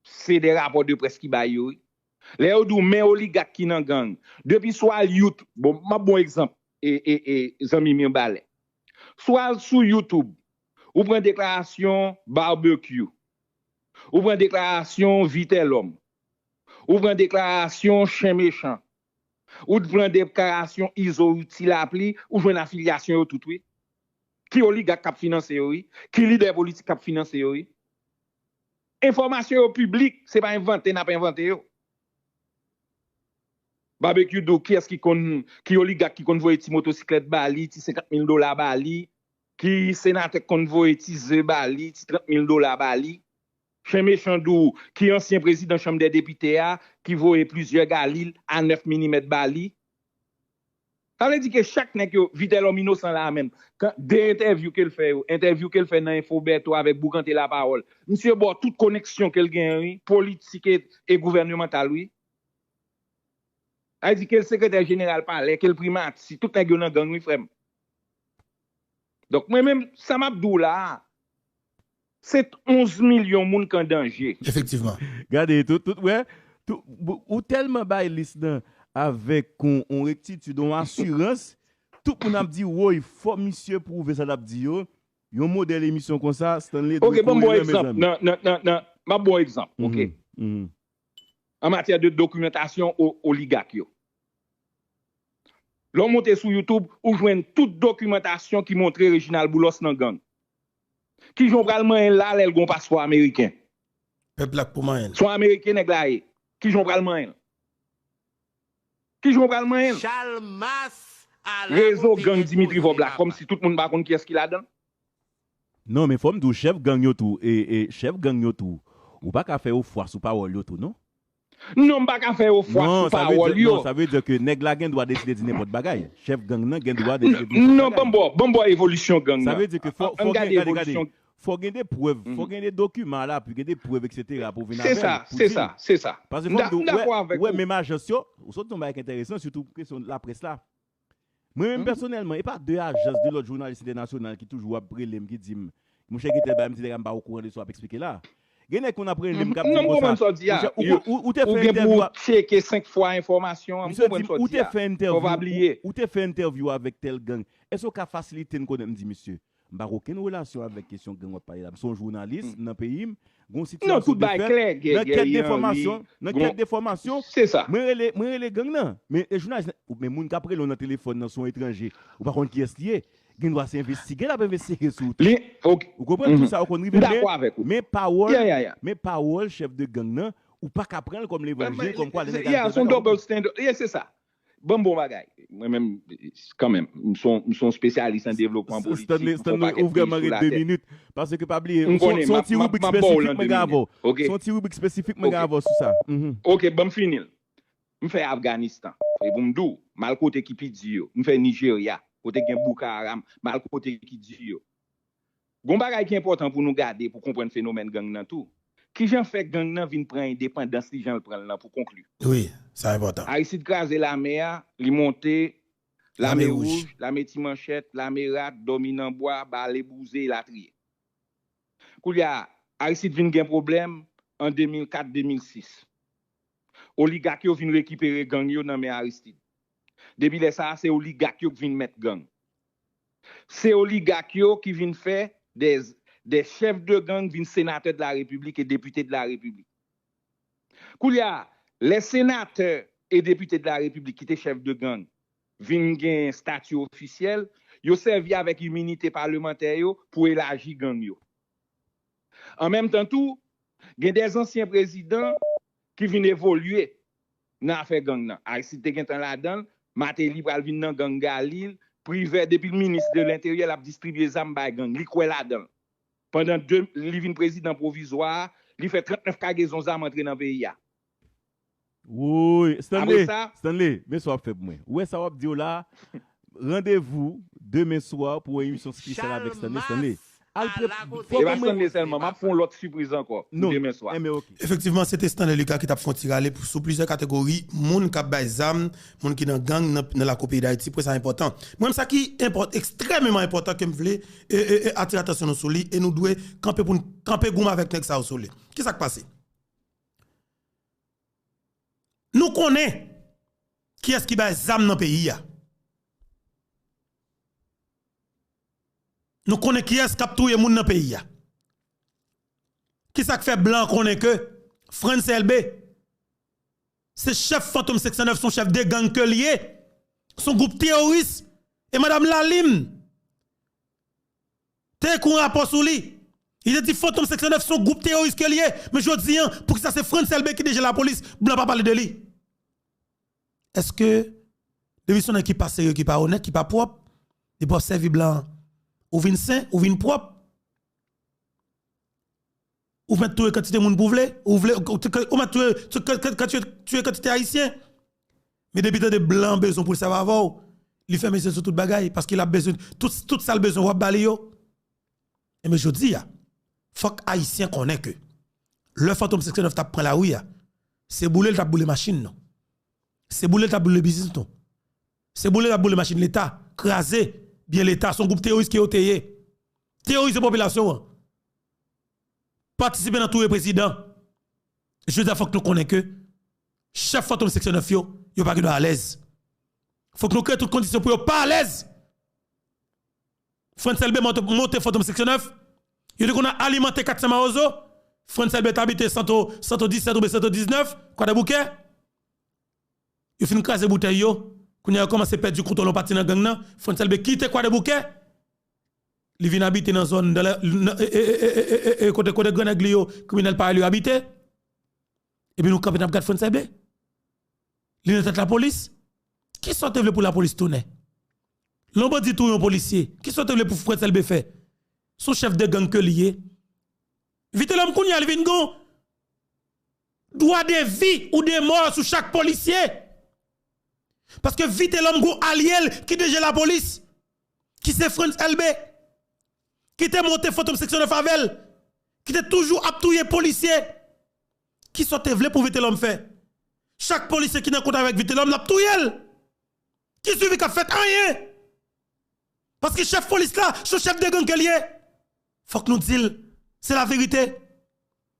se dè rapò de près ki bay yo, wi. Lè yo di w, men oligak ki nan gang, depi swa YouTube, bon, m ap ba w egzanp, e, e, e, zanmi Mirbalè. Swa sou YouTube, ou pran deklarasyon Barbecue, ou pran deklarasyon Vitelhomme, ou pran deklarasyon Chen Mechan, ou pran deklarasyon Izo Ti Lapli, ou jwenn afilyasyon yo tout, wi. Ki oligak k ap finanse yo, wi. Ki lidè politik k ap finanse yo, wi. Enfòmasyon yo piblik, se pa envante n ap envante yo. Barbecue di w kiyès ki konn, ki oligak ki konn voye ti motosiklèt ba li, ti senkant mil dola ba li, ki senatè k konn voye ti ze ba li, ti trant mil dola ba li. Chen Mechan di w ki ansyen prezidan Chanm dè Depite a ki voye plizyè galil a nèf milimèt ba li. Sa vle di ke chak nèg yo, Vitelhomme inosan la menm, kan, de entèvyou ke l fè yo, entèvyou ke l fè nan Info Bertho avèk Bougante Lapawòl, misye ba w tout koneksyon ke l genyen, wi, politik e, e gouvènemantal, wi. Sa vle di ke l sekretè jeneral palè, ke l primati, tout nèg yo nan gang, wi, frè m. Donk, mwen menm, sa m ap di w la a, se onz milyon moun k an danje. Efektivman. Gade, tout, tout, wè, tout, ou tèlman bay lis lan avèk yon, yon rektitid, yon asirans, tout moun ap di, woy, fò misye pwouve sa l ap di yo. Yon modèl emisyon konsa, Stanley dwe kore, mezanmi. Ok, ban m bon egzanp. Nan, nan, nan, nan, m ap bon egzanp, ok? An matyè de dokimantasyon o- oligak yo. Lè w monte sou YouTube, ou jwenn tout dokimantasyon ki montre Reginald Boulos nan gang. Kijan w pral manyen l la lè l gen yon paspò ameriken? Pèp la k pou manyen l. Se yon ameriken nèg la ye. Kijan w pral manyen l? Kijan w pral manyen l? Chalmas a Rezo gang Dimitri Vorbe la, kòmsi tout moun pa konn kiyès ki ladan l. Non, men fò m di w, chèf gang yo tou, e, e, chèf gang yo tou, ou pa ka fè yo fwa sou pawòl yo tou, non? Non, m pa ka fè yo fwa sou pawòl yo. Non, sa vle di ke nèg la gen dwa deside di nenpòt bagay. Chèf gang nan gen dwa deside di nenpòt bagay. Non, ban m ba w, ban m ba w evolisyon gang nan. Sa vle di ke fò, fò gen, gade, gade, fò gen de prèv, fò gen de dokiman a lapui, gen de prèv, et cetera, pou vin avè l, pou di l. Se sa, se sa. Paske fò m di w, ou wè, menm ajans yo, ou sot di yon bagay ki enteresan, sitou kesyon laprès la. Mwen menm pèsonèlman, e pa de ajans, de lòt jounalis entènasyonal ki toujou ap rele m, ki di m, monchè, gen tèl bagay, m di, nèg la, m pa okouran de sa w ap eksplike la. Gen nèg konn ap rele m, k ap di m konsa, monchè, ou, ou, ou te fè entèvyou a. Tcheke senk fwa enfòmasyon an, m konprann sa w di a. Fò pa bliye. Ou te fè entèvyou avèk tèl gang. Èske w ka fasilite n konnen? M di, mesye, m pa gen okenn relasyon avèk kesyon gang w ap pale la. M se yon jounalis nan peyi m. Gon sitiyasyon de fèt nan kèk de fòmasyon, nan kèk de fòmasyon, mwen rele, mwen rele gang nan. Men e jounalis, men moun k ap rele w nan telefòn nan se yon etranje, ou pa konn kiyès li ye. Gen dwa se envestige l ap envestige sou ou tou. Ou konprann? Tou sa yo konn rive, men, men pawòl, men pawòl chèf de gang nan, ou pa ka pran l kòm levanjil, kòmkwa nèg la gen bagay. Yeah, se yon double standard. Yeah, se sa. Ban m bon bagay. Mwen menm, kanmenm, m se yon, m se yon espesyalis an devlopman politik, m fè yon pakèt peyi sou latè. Paske pa bliye, se yon ti ribrik espesifik mwen gen avè w. Se yon ti ribrik espesifik mwen gen avè w sou sa. Ok, ban m fini l. M fè Afganistan. E pou m di w, m al kote ki pi di yo. M fè Nijerya, kote gen Boko Haram, m al kote ki di yo. Gon bagay ki enpòtan pou nou gade pou konprann fenomèn gang nan tou. Kijan fè gang nan vin pran endepandans li jan l pran l lan pou konkli? Wi, sa enpòtan. Aristide kraze lame a, li monte Lame Wouj, Lame Ti Manchèt, Lame Rat, Dòmi nan Bwa, Bale Bouze, elatriye. Koulye a, Aristide vin gen pwoblèm an de mil kat, de mil sis. Oligak yo vin rekipere gang yo nan men Aristide. Depi lè sa a, se oligak yo k vin mèt gang. Se oligak yo ki vin fè de, de chèf de gang vin senatè de la Repiblik e depite de la Repiblik. Koulye a, lè senatè e depite de la Repiblik ki te chèf de gang vin gen estati ofisyèl, yo sèvi avèk iminite palemantè yo pou elaji gang yo. An menm tan tou, gen de zansyen prezidan ki vin evolye nan afè gang nan. Aristide te gentan ladan l, Martelly pral vin nan gang Galil, Privè depi l minis de lenteryè l ap distribye zam bay gang, li kwè ladan l. Pandan de, li vin prezidan pwovizwa a, li fè trannèf kagezon zam antre nan peyi a. Woy, Stanley, Stanley, men sa w ap fè pou mwen. Ou wè sa w ap di yo la? Randevou demen swa pou yon emisyon espesyal avèk Stanley. Stanley, al prè, fò mwen. E pa Stanley sèlman, m ap fè yon lòt sipriz ankò pou demen swa. Efektivman, se te Stanley Lucas ki t ap fè yon ti rale sou plizyè kategori moun k ap bay zam, moun ki nan gang nan, nan lakou peyi Dayiti. Pwen sa enpòtan. Mwen menm, sa ki enpòtan, ekstrèmeman enpòtan ke m vle e, e, e, atire atansyon nou sou li, e nou dwe kanpe pou n kanpe goum avèk nèg sa yo sou li. Kisa k pase? Nou konnen kiyès ki bay zam nan peyi a. Nou konnen kiyès k ap touye moun nan peyi a. Kisa k fè blan konnen ke Frantz Elbé se chèf Fantom senk san nèf, se yon chèf de gang ke l ye, se yon gwoup teworis, e madanm Lalime te ekri yon rapò sou li. Li te di Fantom senk san nèf se yon gwoup teworis ke l ye. Men jodi a, poukisa se Frantz Elbé ki dirije lapolis, blan pa pale de li? Èske depi se yon nèg ki pa serye, ki pa onèt, ki pa pwòp, depi w ap sèvi blan, ou vin sen, ou vin pwòp? Ou mèt touye kantite moun pou w vle, ou vle, ou, ou, ou mèt touye, touye, touye, touye kantite ayisyen. Men depi tande blan bezwen pou l sèvi avè w, li fèmen je l sou tout bagay, paske l ap bezwen, tout, tout sa l bezwen, w ap ba li yo. Enben, jodi a, fòk ayisyen konnen ke lè Fantom senk san nèf t ap pran lari a, se boule l t ap boule machin nou. Se boule l t ap boule biznis nou. Se boule l t ap boule machin Leta, kraze byen Leta. Se yon gwoup teworis ke yo te ye. Teworize popilasyon an. Patisipe nan touye prezidan. Jodi a, fòk nou konnen ke chèf Fantom senk san nèf yo, yo pa gen dwa alèz. Fòk nou kreye tout kondisyon pou yo pa alèz. Frantz Elbé monte, monte Fantom senk san nèf. Yo te konn alimante kat san Mawozo. Frantz Elbé t abite Santo, Santo disèt oubyen Santo diznèf, Kwadèboukè. Yo fin kraze boutèy yo. Kounye a yo kòmanse pèdi kontwòl yon pati nan gang nan. Frantz Elbé kite Kwadèboukè. Li vin abite nan zòn, nan la, nan, e, e, kote, kote gran nèg li yo, kriminèl parèy li yo abite. Epi nou kanpe n ap gad Frantz Elbé. Li nan tèt lapolis. Kisa w te vle pou lapolis tounen? Lè yon bandi touye yon polisye, kisa w te vle pou Frantz Elbé fè? Se yon chèf de gang ke li ye. Vitelòm kounye a li vin gon dwa de vi ou de mò sou chak polisye. Paske Vitelòm gon alye l ki D G lapolis, ki se Frantz Elbé, ki te monte Fantom seksyon nèf avè l, ki te toujou ap touye polisye. Kisa w te vle pou Vitelòm fè? Chak polisye ki nan kont avèk Vitelòm, l ap touye l. Ki swivi k ap fèt? Anyen. Paske chèf polis la, se yon chèf de gang ke l ye. Fòk nou di l, se laverite.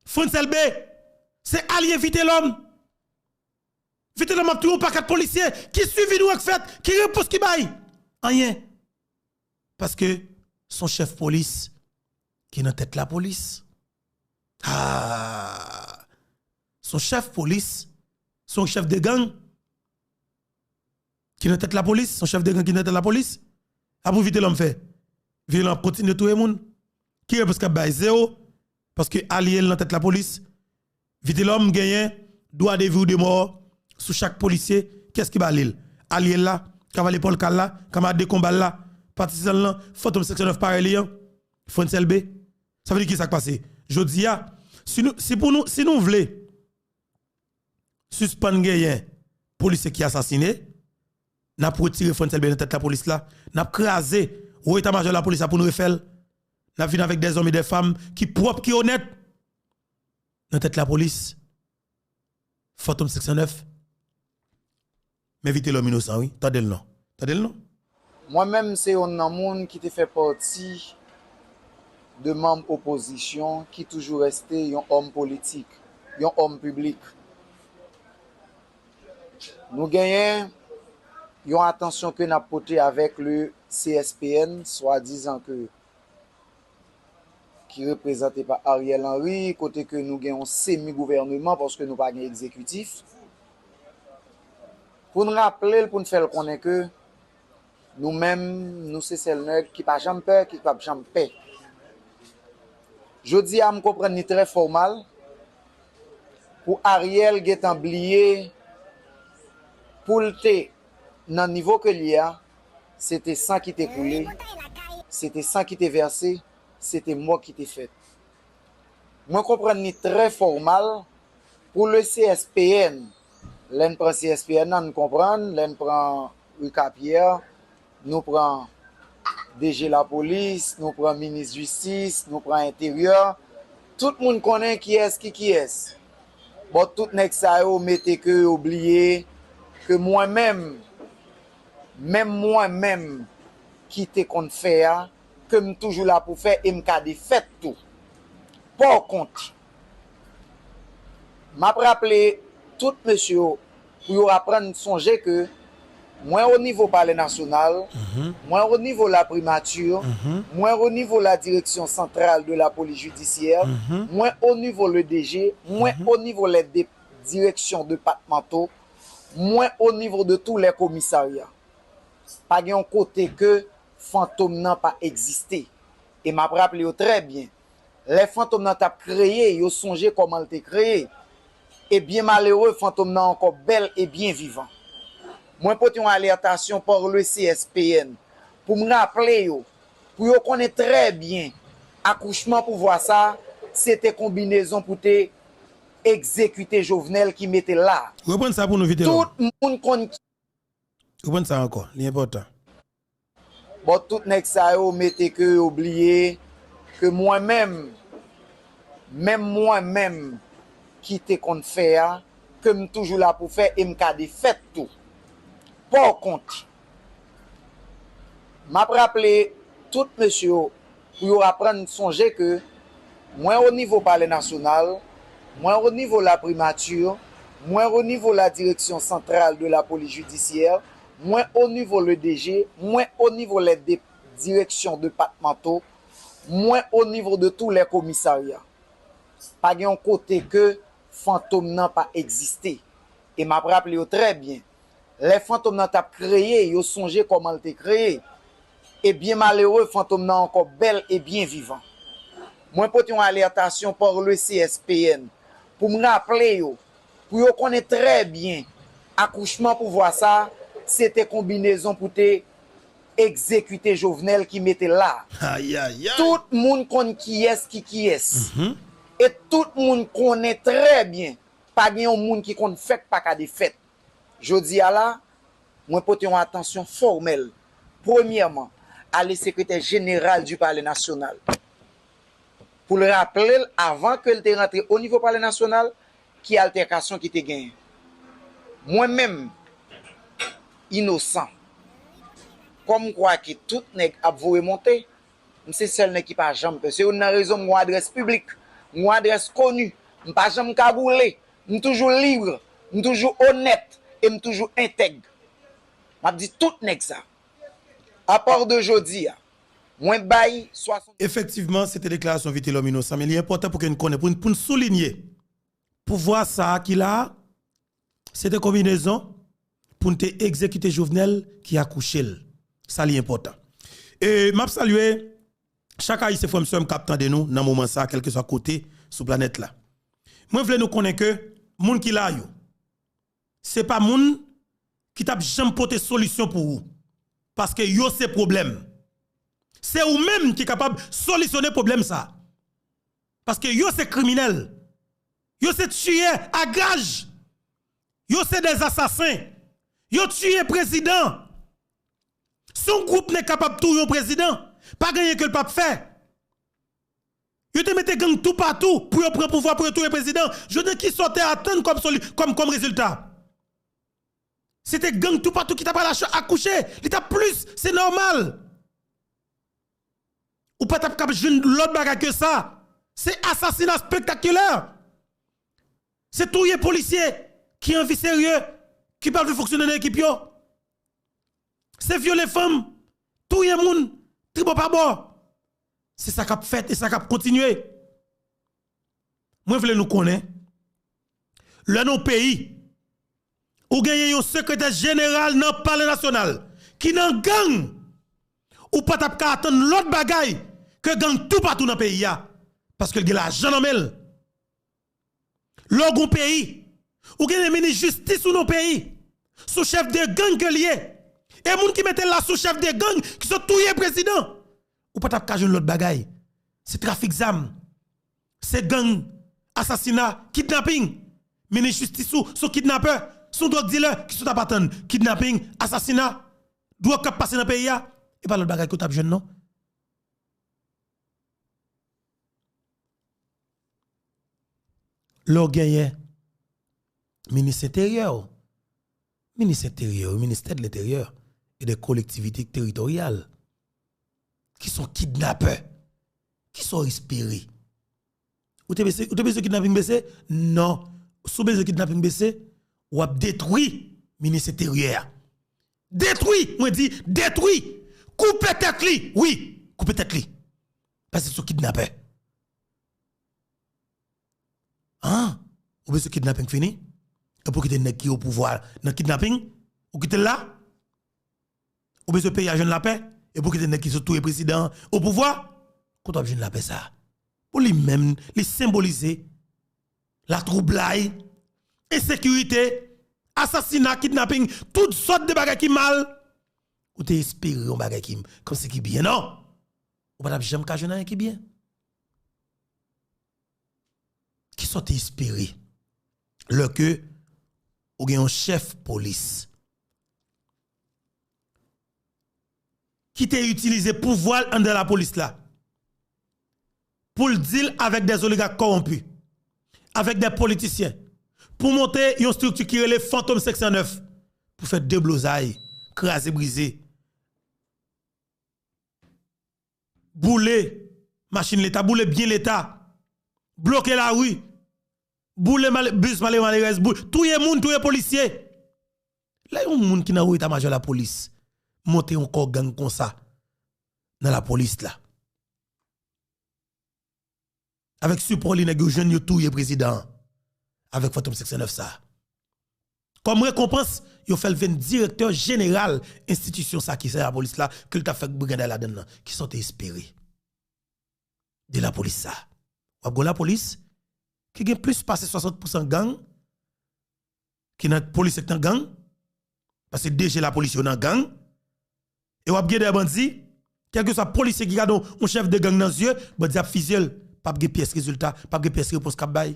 Frantz Elbé, se alye Vitelòm. Vitelòm ap touye yon pakèt polisye. Ki swivi nou wè k fèt? Ki repons ki bay? Anyen. Paske se yon chèf polis ki nan tèt lapolis. Ah! Se yon chèf polis, se yon chèf de gang ki nan tèt lapolis, se yon chèf de gang ki nan tèt lapolis. A pou Vitelòm fè? Vitelòm ap kontinye touye moun. Ki repons k ap bay? Zewo. Paske alye l nan tèt lapolis. Vitelòm genyen dwa de vi ou de mò sou chak polisye. Kiyès ki ba li l? Alye l la, kavalye pòlka l la, kamarad de konba l la, patizan l lan, Fantom seksyon nèf parèy li an, Frantz Elbé. Sa vle di kisa k pase? Jodi a, si nou, si pou nou, si nou vle sispann genyen polisye ki asasine, n ap retire Frantz Elbé nan tèt lapolis la, n ap kraze wo eta majò lapolis la pou nou refè l. N ap vin avèk dèzòm e dèfanm ki pwòp, ki onèt nan tèt lapolis. Fantom seksyon nèf. Men Vitelòm inosan, wi. Tande l non. Tande l non. Mwen menm, se yonn nan moun ki te fè pati de manm opozisyon ki toujou reste yon òm politik, yon òm piblik. Nou genyen yon atansyon ke n ap pote avèk le C S P N, swadizan ke ki reprezante pa Ariel Henry, kote ke nou gen yon semi gouvèneman paske nou pa gen egzekitif. Pou n raple l, pou n fè l konnen ke nou menm, nou se sèl nèg ki pa janm pè, ki p ap janm pè. Jodi a, m konprann li trè fòmal pou Ariel gentan bliye pou l te nan nivo ke l ye a, se te san ki te koule, se te san ki te vèse, se te mò ki te fèt. Mwen konprann li trè fòmal pou le C S P N. Lè n pran C S P N nan, n konprann, lè n pran Ricapierre, nou pran D G lapolis, nou pran minis jistis, nou pran enteryè. Tout moun konnen kiyès ki kiyès. Bon, tout nèg sa yo mete ke yo bliye ke mwen menm, menm mwen menm ki te konn fè a, ke m toujou la pou fè e m ka defèt tou. Pòkont, m ap raple tout mesye yo pou yo aprann sonje ke mwen o nivo Palè Nasyonal, mwen o nivo la Primati, mwen o nivo la Direction Centrale de la Police Judiciaire, mwen o nivo le D G, mwen o nivo les dé- directions départementaux, mwen o nivo de tous les commissariats. Pa gen yon kote ke Fantom nan pa egziste. E m ap raple yo trè byen, lè Fantom nan t ap kreye, yo sonje kòman l te kreye. E byen malere, Fantom nan ankò bèl e byen vivan. Mwen pote yon alètasyon pa le C S P N pou m raple yo, pou yo konnen trè byen, akouchman pouvwa sa, se te konbinezon pou te egzekite Jovenel ki mete l la. Reprann sa pou nou, Vitelòm. Tout moun konn. Reprann sa ankò, li enpòtan. Bon, tout nèg sa yo mete ke yo bliye ke mwen menm, menm mwen menm ki te konn fè a, ke m toujou la pou fè e m ka defèt tou. Pòkont, m ap raple tout mesye yo pou yo aprann sonje ke mwen o nivo Palè Nasyonal, mwen o nivo la Primati, mwen o nivo la Direction Centrale de la Police Judiciaire, mwen o nivo le D G, mwen o nivo les dé- directions départementaux, mwen o nivo de tous les commissariats. Pa gen yon kote ke Fantom nan pa egziste. E m ap raple yo trè byen, Lè Fantom nan t ap kreye, yo sonje kòman l te kreye. E byen malere, Fantom nan ankò bèl e byen vivan. Mwen pote yon alètasyon pa le C S P N pou m raple yo, pou yo konnen trè byen, akouchman pouvwa sa a, se te konbinezon pou te egzekite Jovenel ki mete l la. Ayayay. Tout moun konn kiyès ki kiyès. Mhm. E tout moun konnen trè byen, pa gen yon moun ki konn fèt pa ka defèt. Jodi a la, mwen pote yon atansyon fòmèl, premyèman, a le sekretè jeneral du Palais National, pou l raple l, avan ke l te rantre o nivo Palè Nasyonal, ki altèkasyon ki te genyen. Mwen menm, inosan. Kòm m kwè ke tout nèg ap voye monte, m se sèl nèg ki pa janm pè. Se youn nan rezon m gon adrès piblik, m gon adrès koni, m pa janm kagoule, m toujou lib, m toujou onèt e m toujou entèg. M ap di tout nèg sa. Apa de jodi a, mwen bay swasant. Efektivman, se te deklarasyon Vitelhomme Innocent, men li enpòtan pou ke n konnen, pou n, pou n soulinye, pouvwa sa a ki la a, se te konbinezon pou n te egzekite Jovenel ki akouche l. Sa li enpòtan. E m ap salye chak Ayisyen, frè m, sè m k ap tande nou nan moman sa a, kèlkeswa kote sou planèt la. Mwen vle nou konnen ke moun ki la yo, se pa moun ki t ap janm pote solisyon pou ou. Paske yo se pwoblèm. Se ou menm ki kapab solisyone pwoblèm sa. Paske yo se kriminèl. Yo se tiyè a gaj. Yo se dè asasen. Yo tiye prezidan. Si yon gwoup nèg kapab touye yon prezidan, pa gen anyen ke l p ap fè. Yo te mete gang toupatou pou yo pran pouvwa, pou yo touye prezidan. Jodi a, kisa w te atann kòm soli-, kòm, kòm rezilta? Se te gang toupatou ki t ap al ache-, akouche. Li t ap plis, se nòmal. Ou pa t ap kab jwenn lòt bagay ke sa. Se asasina spektakilè. Se touye polisye ki anvi serye, ki pa vle fonksyone nan ekip yo. Se vyole fanm, touye moun, tribò pa bò. Se sa k ap fèt e sa k ap kontinye. Mwen vle nou konnen, lè nan yon peyi, ou genyen yon sekretè jeneral nan Palè Nasyonal ki nan gang, ou pa t ap ka atann lòt bagay ke gang toupatou nan peyi a, paske l gen lajan nan men l. Lè w gon peyi, ou genyen minis jistis ou nan peyi, sou chèf de gang ke l ye. E moun ki mete l la sou chèf de gang ki sot touye prezidan. Ou pa t ap ka jwenn lòt bagay. Se trafik zam. Se gang, asasina, kidnaping. Minis jistis ou, se yon kidnapè, se yon dwòg dilè, kisa w t ap atann? Kidnaping, asasina, dwòg k ap pase nan peyi a, e pa lòt bagay ke w t ap jwenn non. Lè w genyen minis enteryè, minis enteryè, ministè de lenteryè e de kolektivite teritoryal, ki se yon kidnapè, kisa w espere? Ou te bese, ou te bezwen kidnaping bese? Non. Si w bezwen kidnaping bese, w ap detwi minis enteryè a. Detwi, mwen di, detwi. Koupe tèt li, wi, koupe tèt li. Paske se yon kidnapè. An, ou bezwen kidnaping fini? Epi w kite nèg ki o pouvwa nan kidnaping? Ou kite l la? Ou bezwen peyi a jwenn lapè? Epi w kite nèg ki sot touye prezidan an o pouvwa? Kote w ap jwenn lapè sa a? Pou li menm, li senbolize latwoublay, ensekirite, asasina, kidnaping, tout sòt de bagay ki mal. Ou te espere yon bagay ki, kòmsi ki byen, non. Ou pa t ap janm ka jwenn anyen ki byen. Kisa w te espere lè ke ou gen yon chèf polis ki te itilize pouvwa l anndan lapolis la pou l deal avèk dè oligak kòwonpi, avèk dè politisyen, pou monte yon estrikti ki rele Fantom senk san nèf, pou fè deblozay, kraze brize, boule machin Leta, boule byen Leta, bloke lari, boule mal-, bis malere malerèz, bou-, touye moun, touye polisye. Lè yon moun ki nan wo eta majò lapolis monte yon kò gang konsa nan lapolis la, avèk sipò li, nèg yo jwenn yo touye prezidan an avèk Fantom senk san nèf sa a. Kòm rekonpans, yo fè l vin direktè jeneral enstitisyon sa ki se lapolis la, ke l t ap fè briganday ladan l nan. Kisa w te espere de lapolis sa? W ap gen lapolis ki gen plis pase swasant pousan gang ki nan polisye k nan gang, paske D G lapolis yo nan gang, e w ap gen de bandi, kèlkeswa polisye ki gade yon chèf de gang nan zye, bandi ap fizye l, p ap gen pyès rezilta, p ap gen pyès repons k ap bay.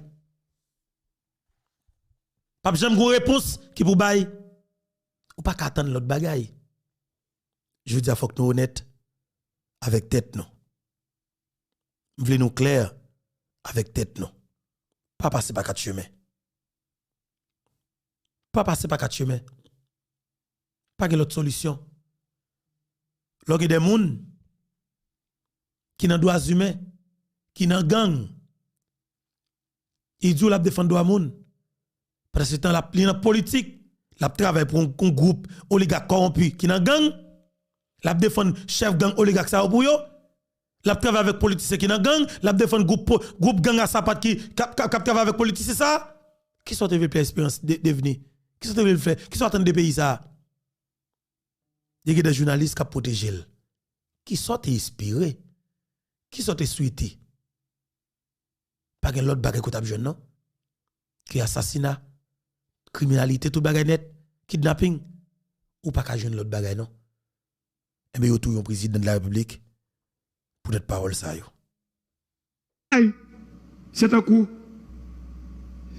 P ap janm gen yon repons ki pou bay. Ou pa ka atann lòt bagay. Jodi a, fòk nou onèt avèk tèt nou. M vle nou klè avèk tèt nou. Pa pase pa kat chemen. Pa pase pa kat chemen. Pa gen lòt solisyon. Lè w gen de moun ki nan dwa imen, ki nan gang, li di w l ap defann dwa moun. Pandan se tan, l ap, li nan politik, l ap travay pou yon, yon gwoup oligak kòwonpi ki nan gang, l ap defann chèf gang oligak sa yo pou yo, l ap travay avèk politisyen ki nan gang, l ap defann gwoup, po- gwoup gang a sapat ki, k ap, k ap, k ap travay avèk politisyen sa. Kisa w te vle Pierre Espérance de- devni? Kisa w te vle l fè? Kisa w atann de peyi sa? Li gen de jounalis k ap pwoteje l. Kisa w te espere? Kisa w te swete? Pa gen lòt bagay ke w t ap jwenn non. Ke asasina, kriminalite, tout bagay nèt, kidnaping. Ou pa ka jwenn lòt bagay non. Enben, yo touye yon prezidan de la repiblik poutèt pawòl sa yo. Ay, se tankou,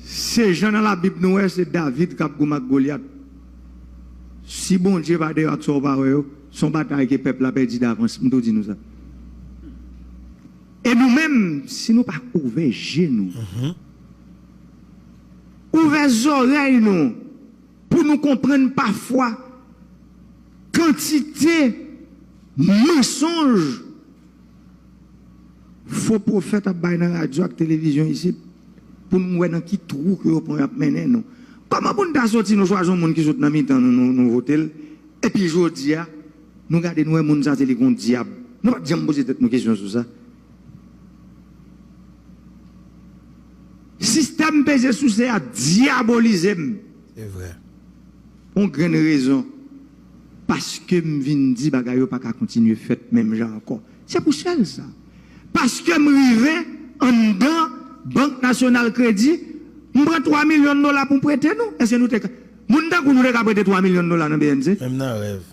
se jan nan Labib nou wè, se David k ap goumen ak Golyat. Si Bondye pa te bat sa w pa wè yo, se yon batay ke pèp la pèdi davans, m tou di nou sa. E nou menm, si nou pa ouvè je nou, ouvè zòrèy nou, pou nou konprann pafwa kantite mansonj fo pwofèt ap bay nan radyo ak televizyon isit, pou nou wè nan ki twou ke yo pran y ap mennen nou. Kòman pou n ta soti, nou chwazi yon moun ki sot nan mitan nou, nou, nou vote l, epi jodi a, nou gade, nou wè moun sa se li k yon dyab? Nou pa t janm poze tèt nou kesyon sou sa. Sistèm peze souse a dyabolize m. Se vre. Yon grenn rezon. Paske m vin di bagay yo pa ka kontinye fèt menm jan ankò. Se pou sèl sa. Paske m rive anndan Bank Nasyonal Kredi, m pran twa milyon dola pou m prete nou. Èske nou te ka, moun tankou nou te ka prete twa milyon dola nan B N C? Menm nan rèv.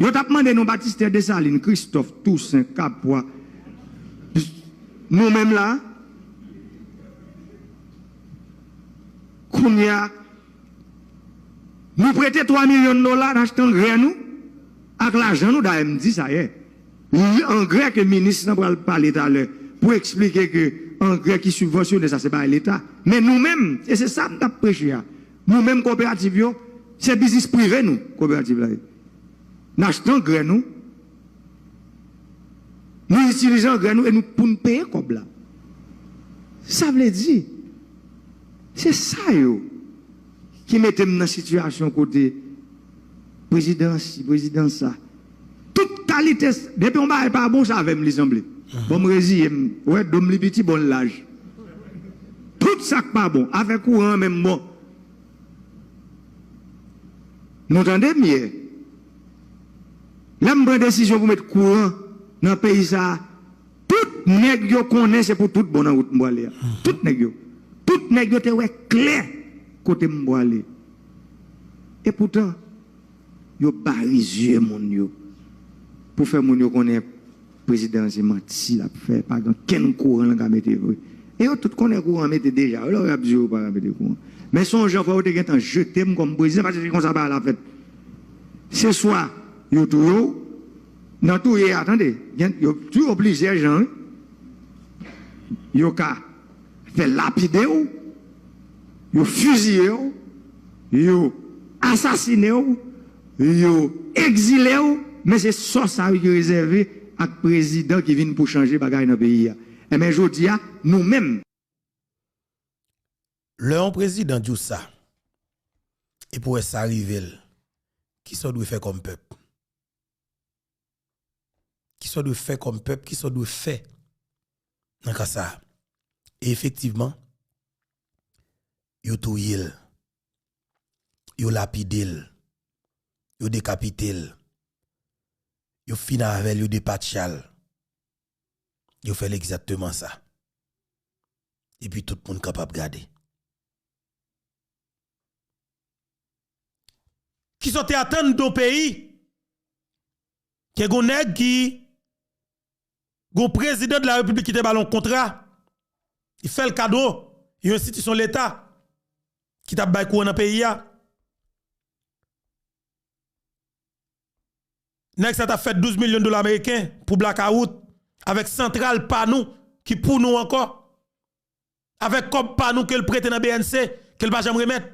Yo t ap mande nou batistè Desalin, Kristòf, Tousen, Kapwa. Nou menm la, kounye a, nou prete twa milyon dola, n achte angrè nou, ak lajan nou, dayè m di sa yè. Li angrè ke minis lan pral pale talè pou eksplike ke angrè ki sibvansyone sa se bagay leta. Men nou menm, e se sa m t ap preche a. Nou menm koperativ yo, se biznis prive nou, koperativ la ye. N achte angrè nou, nou itilize angrè nou e nou pou n peye kòb la. Sa vle di, se sa yo ki mete m nan sitiyasyon kote prezidan si, prezidan sa. Tout kalite, depi yon bagay pa bon, se avè m li sanble. Bon, m reziye m. Ou wè, do m li piti, bon l laj. Tout sa k pa bon, afè kouran an menm bon. Nou tande m ye. Lè m pran desizyon pou met kouran nan peyi sa a, tout nèg yo konnen se pou tout bon nan wout m pwale a. Tout nèg yo. Tout nèg yo te wè klè kote m pwale. E poutan, yo bare zye moun yo pou fè moun yo konnen prezidan an se manti l ap fè, pa gen kenn kouran l ka mete vre. E yo tout konnen kouran mete deja, yo lè yo ap di yo pa ka mete kouran. Men se yon jan fò yo te gentan jete m kòm prezidan, paske se konsa bagay la fèt. Se swa yo touye w, nan touye a, tande, gen, yo touye w plizyè jan, wi. Yo ka fè lapide w, yo fiziye w, yo asasine w, yo egzile w, men se sò sa yo ki rezève ak prezidan ki vin pou chanje bagay nan peyi a. Enben, jodi a, nou menm. Lè yon prezidan di w sa, epi w wè sa rive l, kisa w dwe fè kòm pèp? Kisa w dwe fè kòm pèp? Kisa w dwe fè nan ka sa a? E efektivman, yo touye l, yo lapide l, yo dekapite l, yo fin avè l, yo depatcha l. Yo fè l egzakteman sa. Epi tout moun kapab gade. Kisa w te atann de yon peyi ke gon nèg ki, gon prezidan de la repiblik ki te ba l yon kontra, li fè l kado yon enstitisyon leta ki t ap bay kouran nan peyi a. Nèg sa t ap fè douz milyon dola ameriken pou blakawout avèk santral pa nou ki pou nou ankò. Avèk kòb pa nou ke l prete nan B N C, ke l pa janm remèt.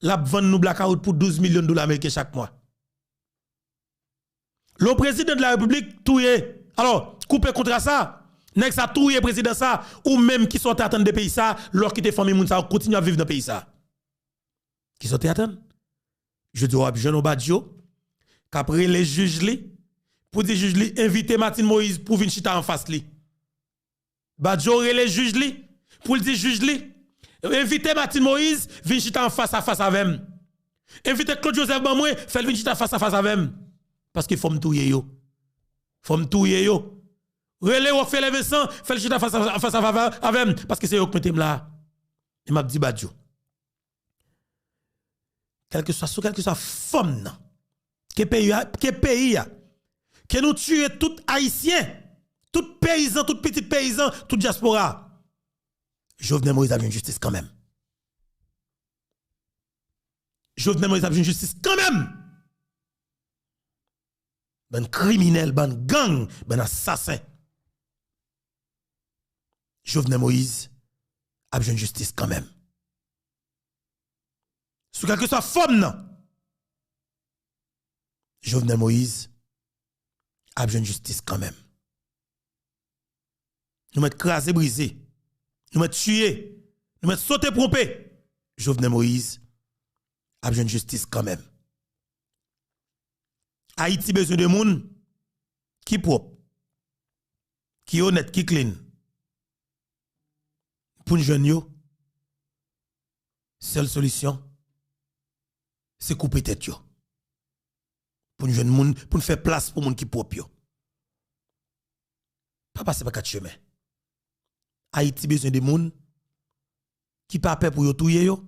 L ap vann nou blakawout pou douz milyon dola ameriken chak mwa. Lè w prezidan de la repiblik touye, alò, koupe kontra sa, nèg sa touye prezidan sa, ou menm kisa w te atann de peyi sa, lè w kite fanmi moun sa yo kontinye ap viv nan peyi sa. Kisa w te atann? Jodi a w ap jwenn yon Badio k ap rele jij li pou di jij li envite Martine Moïse pou vin chita anfas li. Badio rele jij li pou l di jij li, envite Martine Moïse vin chita anfas a fas avè m. Envite Claude Joseph ban mwen, fè l vin chita fas a fas avè m. Paske fò m touye yo. Fò m touye yo. Rele Rockefeller Vincent, fè l chita fas a fas avè m. Paske se yo k mete m la. E m ap di Badio. Kèlkeswa, sou kèlkeswa fòm nan, ke peyi a, ke peyi a, ke nou tiye tout Ayisyen, tout peyizan, tout pitit peyizan, tout dyaspora, Jovenel Moïse ap jwenn jistis kanmenm. Jovenel Moïse ap jwenn jistis kanmenm. Bann kriminèl, bann gang, bann asasen. Jovenel Moïse ap jwenn jistis kanmenm. Sou kèlkeswa fòm nan, Jovenel Moïse ap jwenn jistis kanmenm. Nou mèt kraze brize, nou mèt tiye, nou mèt sote pwonpe, Jovenel Moïse ap jwenn jistis kanmenm. Ayiti bezwen de moun ki pwòp, ki onèt, ki clean. Pou n jwenn yo, sèl solisyon, se koupe tèt yo. Pou n jwenn moun, pou n fè plas pou moun ki pwòp yo. Pa pase pa kat chemen. Ayiti bezwen de moun ki pa pè pou yo touye yo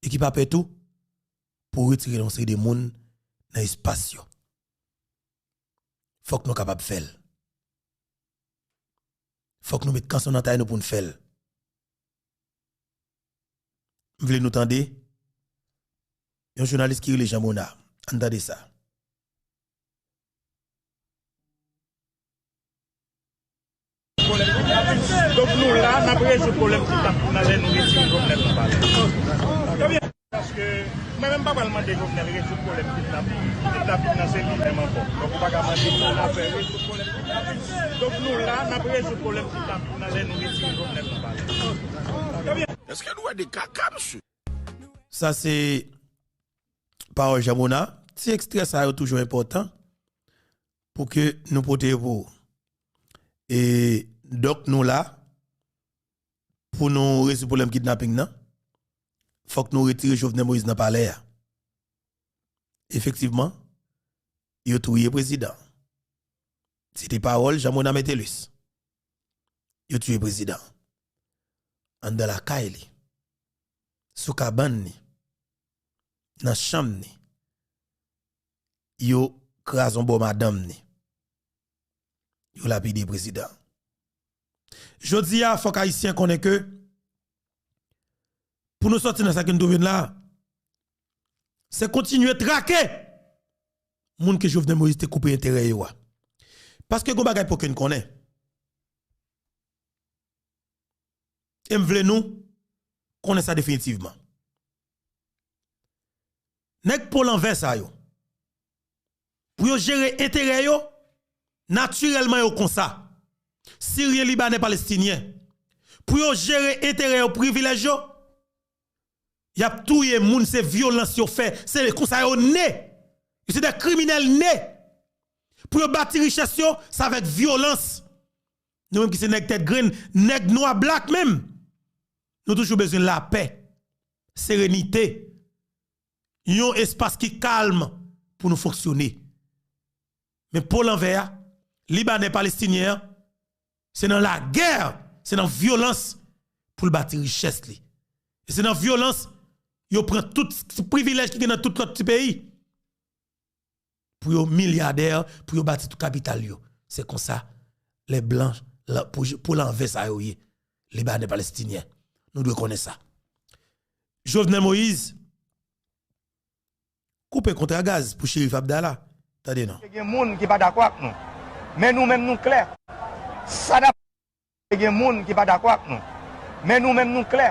e ki pa pè tou pou retire yon seri de moun nan espas yo. Fòk nou kapab fè l. Fòk nou met kanson nan tay nou pou n fè l. M vle nou tande yon jounalis ki rele Jean Mona. Ann tande sa. Donk nou la, n ap rezoud pwoblèm kidnaping nan lè nou retire Jovenel nan palè. Paske mwen menm m pa pral mande Jovenel rezoud pwoblèm kidnaping. Kidnaping nan se li menm ankò. Donk ou pa ka mande pou l ap fè rezoud pwoblèm kidnaping. Donk nou la, n ap rezoud pwoblèm kidnaping nan lè nou retire Jovenel nan palè. Èske nou wè de kaka, mesye? Sa se pawòl Jean Mona. Ti ekstrè sa yo toujou enpòtan pou ke nou pote yo pou ou. E donk nou la pou nou rezoud pwoblèm kidnaping nan. Fòk nou retire Jovenel Moïse nan palè a. Efektivman, yo touye prezidan. Se te pawòl Jean Mona Metellus. Yo touye prezidan. Anndan lakay li. Sou kabann li. Nan chanm li. Yo kraze yon bò madanm li. Yo lapide prezidan. Jodi a, fòk Ayisyen konnen ke pou nou sòti nan sa ke nou twouve n la, se kontinye trake moun ke Jovenel Moïse te koupe enterè yo a. Paske gon bagay pou ke n konnen. E m vle nou konnen sa definitivman. Nèg po lanvè sa yo, pou yo jere enterè yo, natirèlman yo konsa. Siryen, Libanè, Palestinyen. Pou yo jere enterè yo, privilèj yo, y ap touye moun, se vyolans yo fè, se konsa yo ne. Yo se de kriminèl ne. Pou yo bati richès yo, se avèk vyolans. Nou menm ki se nèg tèt grenn, nèg nwa, black menm, Nou toujou bezwen lapè, serenite, yon espas ki kalm pou nou fonksyone. Men po lanvè a, Libanè Palestinyen an, se nan lagè, se nan vyolans pou l bati richès li. E se nan vyolans yo pran tout ti privilèj ki gen nan tout lòt ti peyi. Pou yo milyadè, pou yo bati tout kapital yo. Se konsa, lè blan, la, pou, pou lanvè sa yo ye. Libanè Palestinyen. Nou dwe konnen sa. Jovenel Moïse, koupe kontra gaz pou Cherif Abdallah. Tande non. Gen moun ki pa dakò ak nou. Men nou menm nou klè. Sa n ap gen moun ki pa dakò ak nou. Men nou menm nou klè.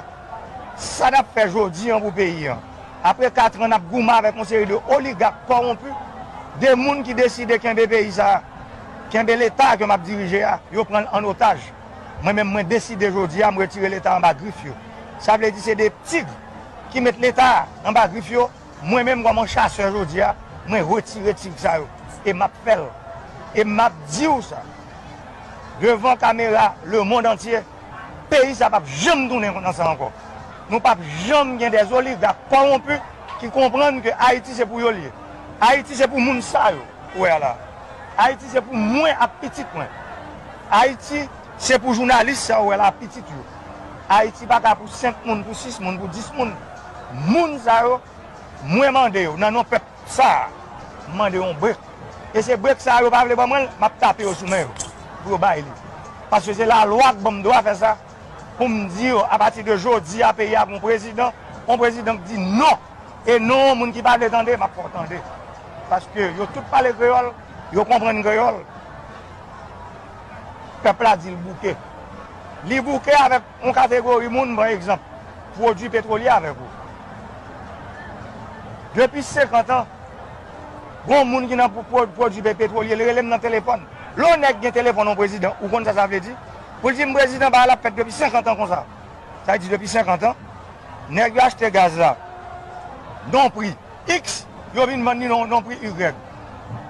Sa n ap fè jodi an pou peyi an. Apre kat an n ap goumen avèk yon seri de oligak kòwonpi, de moun ki deside kenbe peyi sa a, kenbe leta ke m ap dirije a, yo pran l an otaj. Mwen menm mwen deside jodi a m retire leta anba grif yo. Sa vle di se de tig ki met leta anba grif yo. Mwen menm kòm yon chasè jodi a, mwen retire tig sa yo. E m ap fè l. E m ap di w sa. Devan kamera lemonn antye, peyi sa p ap janm tounen kontan sa ankò. Nou p ap janm gen de oligak kòwonpi ki konprann ke Ayiti se pou yo l ye. Ayiti se pou moun sa yo ou wè a la. Ayiti se pou mwen ak pitit mwen. Ayiti se pou jounalis sa ou wè la ak pitit yo. Ayiti pa ka pou senk moun, pou sis moun, pou dis moun. Moun sa yo, mwen mande yo, nan non pèp sa a, m mande yo yon brek. E se brek sa a yo pa vle ban mwen l, m ap tape yo sou men yo pou yo bay li. Paske se lalwa k ban m dwa fè sa, pou m di yo, apati de jodi a, peyi a gon prezidan, yon prezidan k di non. E non, moun ki pa vle tande, m ap fè w tande. Paske yo tout pale kreyòl, yo konprann kreyòl. Pèp la di l bouke. Li bouke avèk yon kategori moun, pran egzanp, pwodui petwolye avèk ou. Depi senkant an, gon moun ki nan pwo-, pwo-, pwodui pe-, petwolye, li rele m nan telefòn. Lè yon nèg gen telefòn yon prezidan, ou konn sa sa vle di? Pou l di m prezidan, bagay la ap fèt depi senkant an konsa. Sa vle di depi senkant an, nèg yo achte gaz la nan yon pri X, yo vin vann li nan, nan yon pri Y.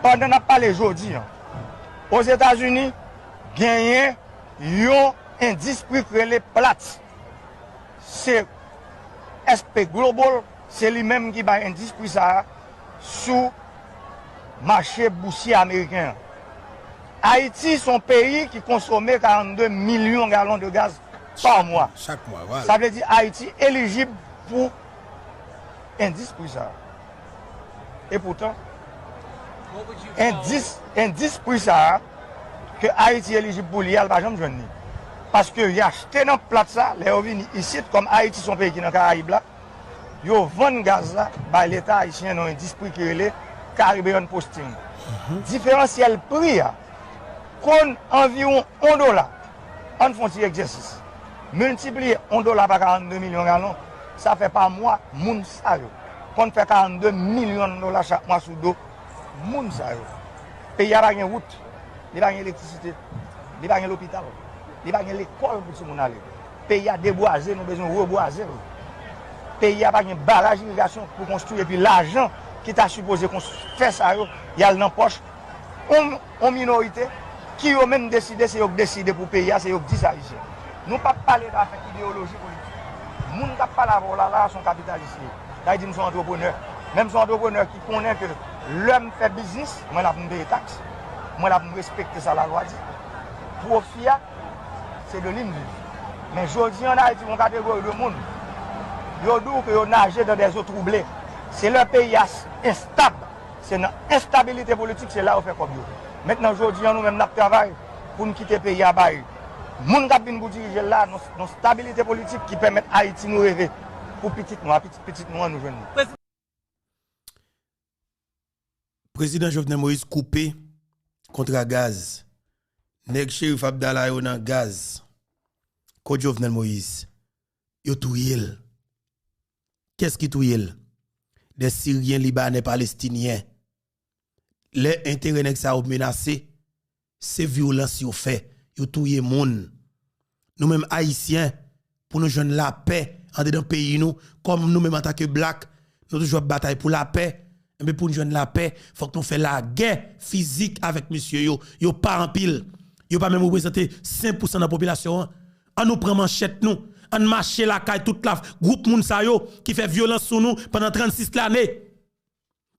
Pandan n ap pale jodi an, Ozetazini genyen yon endis pri k rele Platts. Se S P Global, se li menm ki bay endis pri sa a sou mache bousye ameriken an. Ayiti se yon peyi ki konsome karannde milyon galon de gaz pa mwa. Chak mwa, vwala. Sa vle di Ayiti elijib pou endis pri sa a. E poutan, endis, endis pri sa a ke Ayiti elijib pou li a, l pa janm jwenn li. Paske y achte nan Platts sa, lè yo vini isit, kòm Ayiti se yon peyi ki nan Karayib la, yo vann gaz la bay Leta ayisyen nan yon endis pri ki rele Caribbean Posting. Diferansyèl pri a konn anviwon yon dola. Ann fè yon ti egzèsis. Miltipliye yon dola pa karannde milyon galon, sa fè pa mwa, moun sa yo konn fè karannde milyon dola chak mwa sou do moun sa yo. Peyi a pa gen wout, li pa gen elektrisite, li pa gen lopital, li pa gen lekòl pou timoun ale. Peyi a debwaze, nou bezwen rebwaze l. Peyi a pa gen baraj irigasyon pou konstwi, epi lajan ki ta sipoze konst-, fè sa yo, y al nan pòch yon, yon minorite ki yo menm deside, se yo k deside pou peyi a, se yo k di sa Ayisyen. Nou p ap pale de afè ideyoloji politik. Moun k ap pale avè w la, la, se yon kapitalis li ye. Sa vle di m se yon antreprenè. Men m se yon antreprenè ki konnen ke lè m fè biznis, mwen la pou m peye taks, mwen la pou m respekte sa lalwa di. Pwofi a, se de li m viv. Men jodi an Ayiti, yon kategori de moun, yo di w ke yo naje dans des eaux troublées. Se lè peyi a s-, enstab, se nan enstabilite politik, se la yo fè kòb yo. Mentnan, jodi an, nou menm n ap travay pou n kite peyi a bay moun k ap vin pou dirije l la, nan, nan stabilite politik ki pèmèt Ayiti nou reve pou pitit nou a, pitit pitit nou an, nou jwenn li. Prezidan Jovenel Moïse koupe kontra gaz. Nèg Cherif Abdallah yo nan gaz. Kot Jovenel Moïse? Yo touye l. Kès ki touye l? Dè Siryen, Libanè, Palestinyen. Lè enterè nèg sa yo menase, se vyolans yo fè, yo touye moun. Nou menm Ayisyen, pou nou jwenn lapè andedan peyi nou, kòm nou menm antanke blak, nou toujou ap batay pou lapè, enben pou nou jwenn lapè, fòk nou fè lagè fizik avèk mesye yo. Yo pa anpil. Yo pa menm reprezante senk pousan nan popilasyon an. An nou pran manchèt nou, Ann mache lakay tout la, gwoup moun sa yo ki fè vyolans sou nou pandan trannsis lane.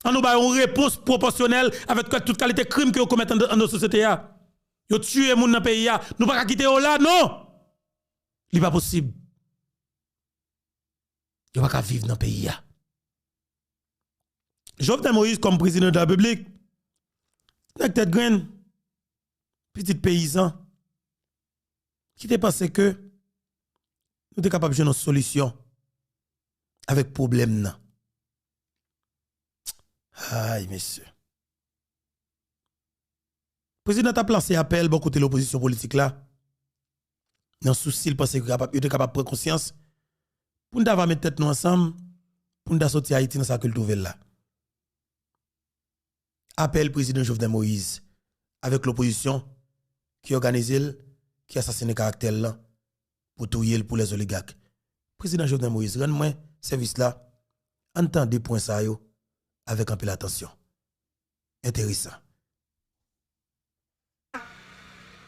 Ann nou ba yo yon repons pwopòsyonèl avèk tout kalite krim ke yo komèt anndan, anndan sosyete a. Yo tiye moun nan peyi a. Nou pa ka kite yo la, non! Li pa posib. Yo pa ka viv nan peyi a. Jovenel Moïse kòm prezidan de la Repiblik, nèg tèt grenn, pitit peyizan, ki te panse ke nou te kapab jwenn yon solisyon avèk pwoblèm nan. Ay, mesye. Prezidan t ap lanse apèl bò kote lopozisyon politik la, nan sousi l panse yo kapab, yo te kapab pran konsyans, pou n ta va met tèt nou ansanm, pou n ta soti Ayiti nan sa ke l twouve l la. Apèl prezidan Jovenel Moïse avèk lopozisyon ki òganize l, ki asasinen karaktè l lan, pou touye l pou lèzoligak. Prezidan Jovenel Moïse, rann mwen sèvis la, ann tande pwen sa yo avèk anpil atansyon. Enteresan.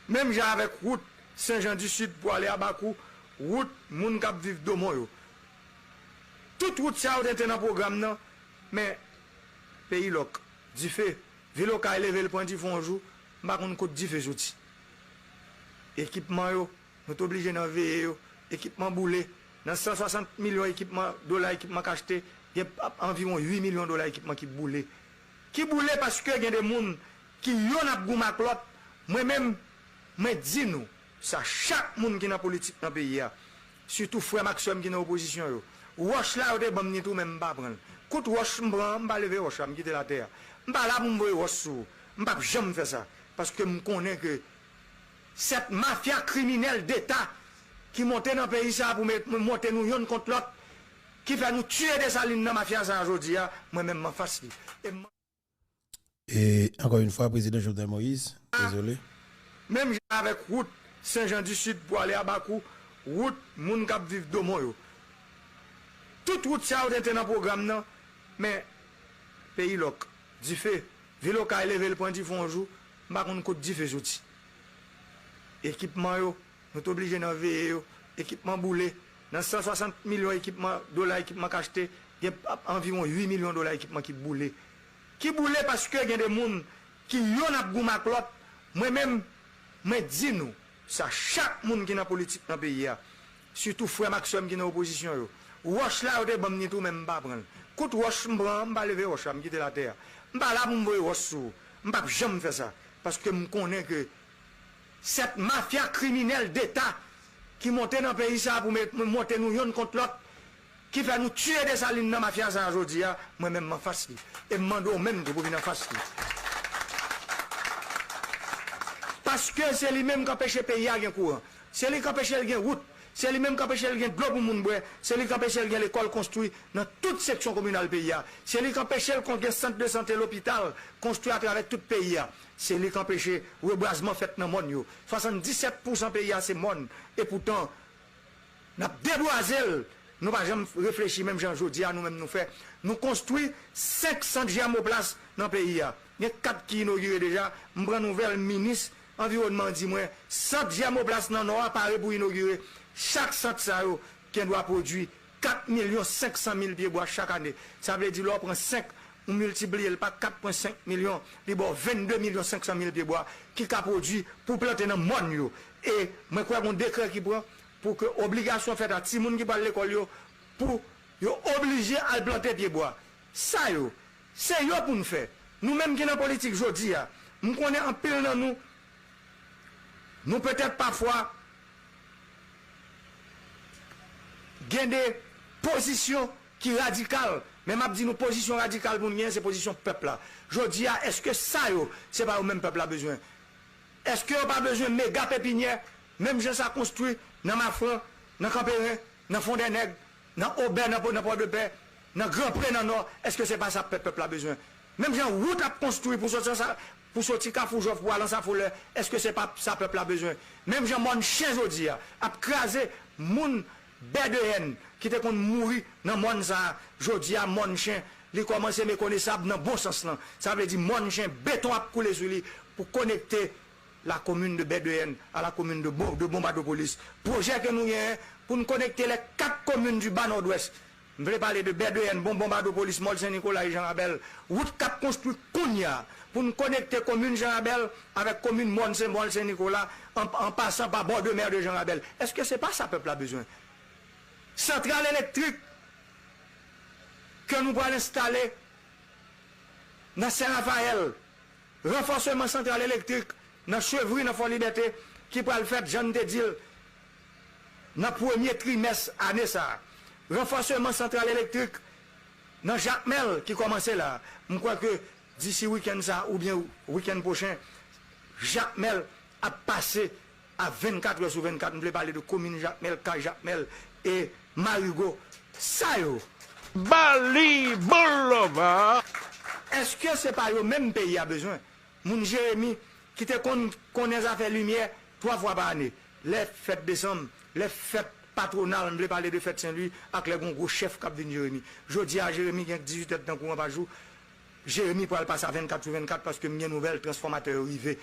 Menm jan avèk wout Sen Jan di Sid pou ale Abakou, wout moun k ap viv Domon yo. Tout wout sa yo te, te nan pwogram nan, men peyi lòk, dife, vil Okay leve l pran dife yon jou, m pa konn kot dife soti. Ekipman yo, nou t oblije nan veye yo, ekipman boule, nan san swasant milyon ekipman, dola ekipman k achte, gen anviwon uit milyon dola ekipman ki boule. Ki boule paske gen de moun ki yonn ap goumen ak lòt. Mwen menm, mwen di nou sa, chak moun ki nan politik nan peyi a, sitou frè m ak sè m ki nan opozisyon yo, wòch la yo te ban m ni tou, men m pa pran l. Kout wòch m pran an, m pa leve wòch la, m kite l atè a. M pa la pou m voye wòch sou ou. M p ap janm fè sa. Paske m konnen ke sèt mafya kriminèl deta ki monte nan peyi sa a pou met, monte nou yonn kont lòt, ki fè nou tiye Desalin nan, mafya sa a jodi a, mwen menm m anfas li. E m E, ankò yon fwa, prezidan Jovenel Moïse, dezole. Menm jan avèk wout Sen Jan di Sid pou ale Abakou, wout moun k ap viv Domon yo. Tout wout sa yo te, te nan pwogram nan, men peyi lòk, dife, vil Okay leve l pran dife yon jou, m pa konn kot dife soti. Ekipman yo, nou t oblije nan veye yo, ekipman boule. Nan san swasant milyon ekipman, dola ekipman k achte, gen anviwon uit milyon dola ekipman ki boule. Ki boule paske gen de moun ki yonn ap goumen ak lòt. Mwen menm, mwen di nou sa, chak moun ki nan politik nan peyi a, sitou frè m ak sè m ki nan opozisyon yo, wòch la yo te ban m ni tou, men m pa pran l. Kout wòch m pran an, m pa leve wòch la, m kite l atè a. M pa la pou m voye wòch sou ou. M p ap janm fè sa. Paske m konnen ke sèt mafya kriminèl deta ki monte nan peyi sa a pou met, monte nou yonn kont lòt, ki fè nou tiye Desalin nan, mafya sa a jodi a, mwen menm m anfas li. E m mande w menm tou pou vin anfas li. Paske se li menm k anpeche peyi a gen kouran. Se li k anpeche l gen wout. Se li menm k anpeche l gen dlo pou moun bwè. Se li k anpeche l gen lekòl konstwi nan tout seksyon kominal peyi a. Se li k anpeche l kon gen sant de sante, lopital konstwi atravè tout peyi a. Se li k anpeche rebwazman fèt nan mòn yo. Swasanndisèt pousan peyi a se mòn. Epoutan, n ap debwaze l. Nou pa janm reflechi menm jan jodi a nou menm nou fè. Nou konstwi senk sant jèmoplas nan peyi a. Gen kat ki inogire deja. M pran nouvèl minis anviwònman an di mwen, sant jèmoplas nan Nò a pare pou inogire. Chak sant sa yo gendwa pwodui kat milyon senk san mil pye bwa chak ane. Sa vle di lè w pran senk, ou miltipliye l pa kat pwen senk milyon, li ba w vennde milyon senk san mil pye bwa ki ka pwodui pou plante nan mòn yo. E mwen kwè gon dekrè ki pran pou ke obligasyon fèt a timoun ki pral lekòl yo, pou yo oblije al plante pye bwa. Sa yo, se yo pou n fè. Nou menm ki nan politik jodi a, m konnen anpil nan nou, nou petèt pafwa gen de pozisyon ki radikal, men m ap di nou pozisyon radikal pou n genyen, se pozisyon pèp la. Jodi a, èske sa yo, se pa yo menm pèp la bezwen? Èske yo pa bezwen mega pepinyè, menm jan sa konstwi nan Mafran, nan Kanperen, nan Fondènèg, nan Obè, nan, nan Pòdepè, nan Granpre, nan Nò, èske se pa sa pèp, pèp la bezwen? Menm jan wout ap konstwi pou soti sa, pou soti Kafou Jòf pou al Ansafolè, èske se pa sa pèp la bezwen? Menm jan mòn chen jodi a ap kraze moun bè de hèn ki te konn mouri nan mòn sa a, jodi a mòn chen, li kòmanse mekonesab nan bon sans lan. Sa vle di mòn chen, beton ap koule sou li pou konekte la commune de Bèdeyèn à la commune de Bo-, de Bonbadopolis. Pwojè ke nou genyen pou n konekte les quatre communes du Bas Nord-Ouest. M vle pale de Bèdeyèn, Bonbadopolis, Mòl Sen Nikola e Jan Rabèl. Wout k ap konstwi kounye a pou n konekte komin Jan Rabèl avèk komin Mòn Sen, Mòl Sen Nikola, an, an pasan pa bò de mè de Jan Rabèl. Èske se pa sa pèp la bezwen? Santral elektrik ke nou pral enstale nan Sen Rafayèl, ranfòseman santral elektrik nan Chevri, nan Fò Libète, ki pral fèt, jan n te di l, nan premye trimès ane sa a. Ranfòseman santral elektrik nan Jakmèl ki kòmanse la a. M kwè ke disi wikenn sa a oubyen wikenn pwochen, Jakmèl ap pase a vennkat è sou vennkat. M vle pale de komin Jakmèl, kay Jakmèl e Marigo. Sa yo. Bali Bolova. Èske se pa yo menm peyi a bezwen? Moun Jeremi ki te konn konnen zafè limyè twa fwa pa ane. Lè fèt desanm, lè fèt patwonal, m vle pale de fèt Sen Lwi, ak lè gon gwo chèf k ap vin Jeremi. Jodi a, Jeremi gen dizuit èdtan kouran pa jou. Jeremi pral pase a vennkat sou vennkat paske m gen nouvèl, transfòmatè yo rive.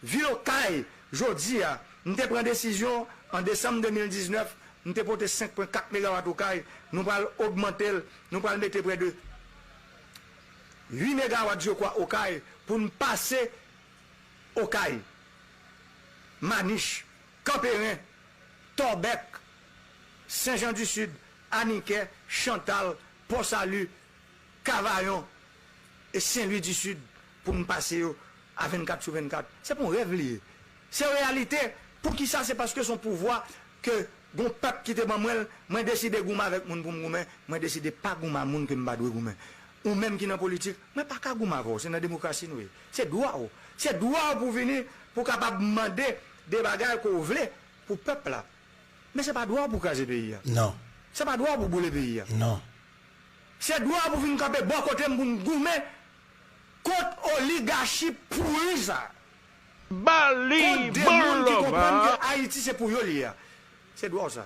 Vil Okay, jodi a, m te pran desizyon an desanm de mil diznèf, m te pote senk pwen kat megawat Okay, nou pral ogmante l, nou pral mete prè de uit megawat, je crois, Okay, pou n pase Okay, Manich, Kanperen, Tòbèk, Sen Jan di Sid, Anikè, Chantal, Pò Sali, Kavayon e Sen Lwi di Sid pou n pase yo a vennkat sou vennkat. Se pa yon rèv li ye. Se yon reyalite. Poukisa? Se paske se yon pouvwa ke gon pèp ki te ban mwen l, mwen deside goumen avèk moun pou m goumen, mwen deside pa goumen a moun ke m pa dwe goumen. Ou menm ki nan politik, mwen pa ka goumen avè w, se nan demokrasi nou ye. Se dwa w. Se dwa w pou w vini, pou w kapab mande de bagay ke w vle pou pèp la. Men se pa dwa w pou w kraze peyi a. Non. Se pa dwa w pou w boule peyi a. Non. Se dwa w pou w vin kanpe bò kote m pou n goumen kont oligachi pouri sa. Bali Bolova. Kont de moun ki konprann ke Ayiti se pou yo li ye a. Se dwa w sa.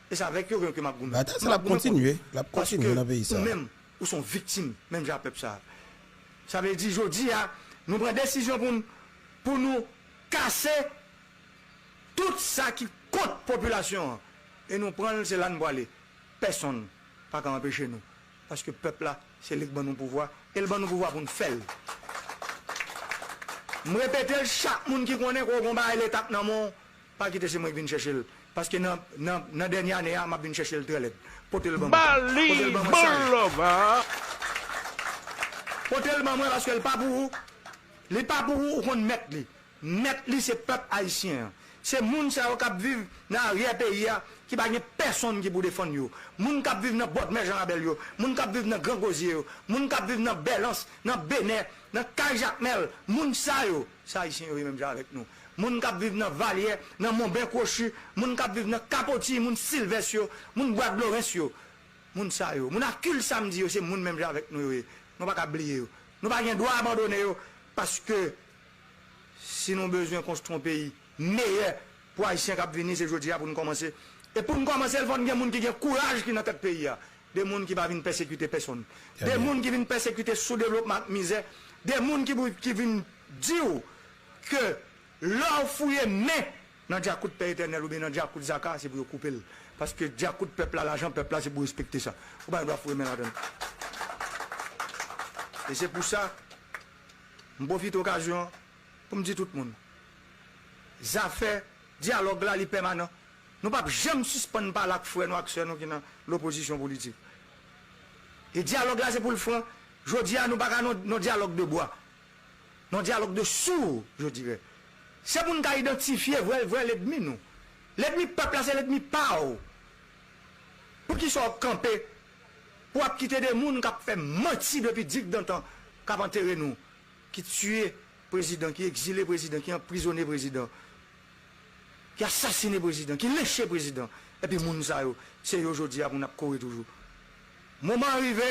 E se avèk yo ke m ap goumen. Batay sa l ap kontinye. L ap kontinye nan peyi sa. Paske ou menm, ou se yon viktim, menm jan ak pèp sa. Sa vle di, jodi a, nou pran desizyon pou n, pou nou kase tout sa ki kont popilasyon an. E nou pran l, se la n prale. Pèsonn pa ka anpeche nou. Paske pèp la, se li k ban nou pouvwa, e l ban nou pouvwa pou n fè l. M repete l, chak moun ki konnen ke w gon bagay Leta k nan men w, pa kite se mwen k vin chèche l. Paske nan, nan, nan dènye ane a, m ap vin chèche l trè lèd. Pote l ban mwen. Bali Bolova. Pote l ban mwen paske l pa pou ou. Li pa pou ou, ou konn mèt li. Mèt li se pèp ayisyen an. Se moun sa yo k ap viv nan aryè peyi a, ki pa gen pèsonn ki pou defann yo. Moun k ap viv nan bòdmè Jan Rabèl yo, moun k ap viv nan Gran Kozye yo, moun k ap viv nan Bèlans, nan Benè, nan Kay Jakmèl, moun sa yo, se ayisyen yo ye menm jan avèk nou. Moun k ap viv nan Valyè, nan Monben Kwochi, moun k ap viv nan Kapoti, moun Silvès yo, moun Bwa Dlorens yo, moun sa yo, moun Akil Samdi yo, se moun menm jan avèk nou yo ye. Nou pa ka bliye yo. Nou pa gen dwa abandone yo, paske si nou bezwen konstwi yon peyi meyè pou Ayisyen k ap vini, se jodi a pou n kòmanse. E pou n kòmanse l, fò n gen moun ki gen kouraj ki nan tèt peyi a. De moun ki pa vin pèsekite pèsonn. De moun ki vin pèsekite soudevlopman ak mizè. De moun ki pou, ki vin di w ke lè w fouye men nan djakout Pè Etènèl oubyen nan djakout Zaka, se pou yo koupe l. Paske djakout pèp la, lajan pèp la, se pou respekte sa. Ou pa gen dwa fouye men ladan l. E se pou sa, m pwofite okazyon an pou m di tout moun, zafè dyalòg la, li pèmanan. Nou p ap janm sispann pale ak frè nou, ak sè nou ki nan lopozisyon politik. E dyalòg la, se pou l fran. Jodi a, nou pa ka nan, nan dyalòg de bwa. Nan dyalòg de sourd, je dirais. Se pou n ka idantifye vrè, vrè lènmi nou. Lènmi pèp la, se lènmi pa w. Poukisa w ap kanpe pou w ap kite de moun k ap fè manti depi digdantan, k ap antere nou, ki tiye prezidan, ki egzile prezidan, ki anprizone prezidan, ki asasine prezidan, ki lenche prezidan? Epi moun sa yo, se yo jodi a pou n ap kore toujou. Moman an rive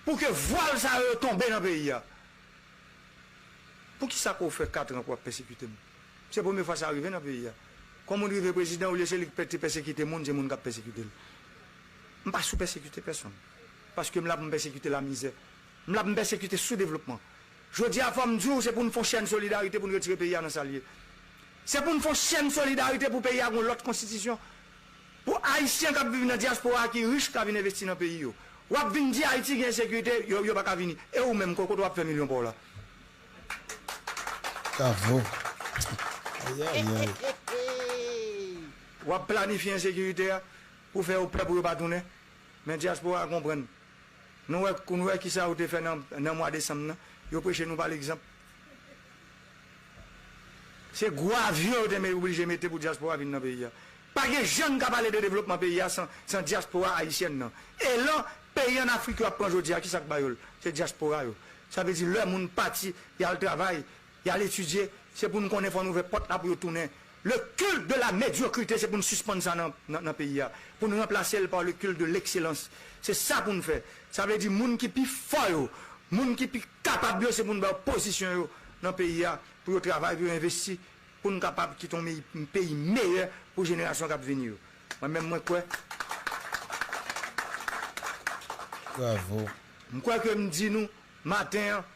pou ke vwal sa yo tonbe nan peyi a. Poukisa ke w fè kat an ke w ap pèsekite m? Se premye fwa sa rive nan peyi a. Kon moun rive prezidan, olye se li k te pèsekite moun, se moun k ap pèsekite l. M pa sou pèsekite pèsonn. Paske m la pou m pèsekite lamizè. M la pou m pèsekite soudevlopman. Jodi a, fò m di w, se pou n fè yon chèn solidarite pou n retire peyi a nan sa l ye. Se pou n fè yon chèn solidarite pou peyi a gen yon lòt konstitisyon. Pou Ayisyen k ap viv nan dyaspora a ki rich ka vin envesti nan peyi yo. W ap vin di Ayiti gen ensekirite, yo, yo pa ka vini. E ou menm, kote w ap fè milyon pa w la? Bravo. Ayayay. W ap planifye ensekirite a pou fè yo pè pou yo pa tounen. Men dyaspora a konprann. Nou wè, nou wè kisa yo te fè nan, nan mwa desanm nan. Yo preche nou pa legzanp. Se gwo avyon yo te me-, oblije mete pou dyaspora vin nan peyi a. Pa gen jan n ka pale de devlopman peyi a san, san dyaspora ayisyèn nan. Elan peyi ann Afrik yo ap pran jodi a, kisa k ba yo l? Se dyaspora yo. Sa vle di lè moun pati, y al travay, y al etidye, se pou n konnen fò n ouvè pòt la pou yo tounen. Le culte de la médiocrité, se pou n sispann sa nan, nan, nan peyi a. Pou n ranplase l pa le culte de l'excellence. Se sa pou n fè. Sa vle di moun ki pi fò yo, moun ki pi kapab yo, se pou n ba yo pozisyon yo nan peyi a, pou yo travay, pou yo envesti, pou n kapab kite yon meyi-, peyi meyè pou jenerasyon k ap vini yo. Mwen menm, mwen kwè. Bravo. M kwè ke m di nou, maten an,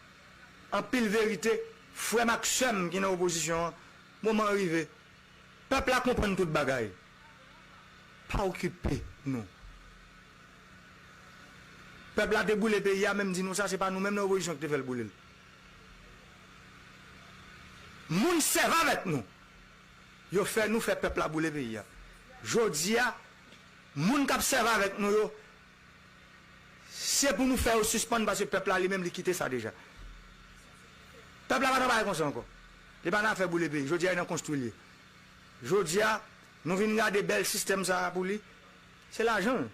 anpil verite, frè m ak sè m ki nan opozisyon an, moman an rive. Pèp la konprann tout bagay. Pa okipe nou. Pèp la te boule peyi a, men m di nou sa, se pa nou menm nan opozisyon ki te fè l boule l. Moun sèvi avèk nou. Yo fè nou fè pèp la boule peyi a. Jodi a, moun k ap sèvi avèk nou yo, se pou nou fè yo sispann, paske pèp la li menm li kite sa deja. Pèp la pa nan bagay konsa ankò. Li pa nan afè boule peyi. Jodi a, li nan konstwi l ye. Jodi a, nou vin gade bèl sistèm sa a pou li. Se lajan l.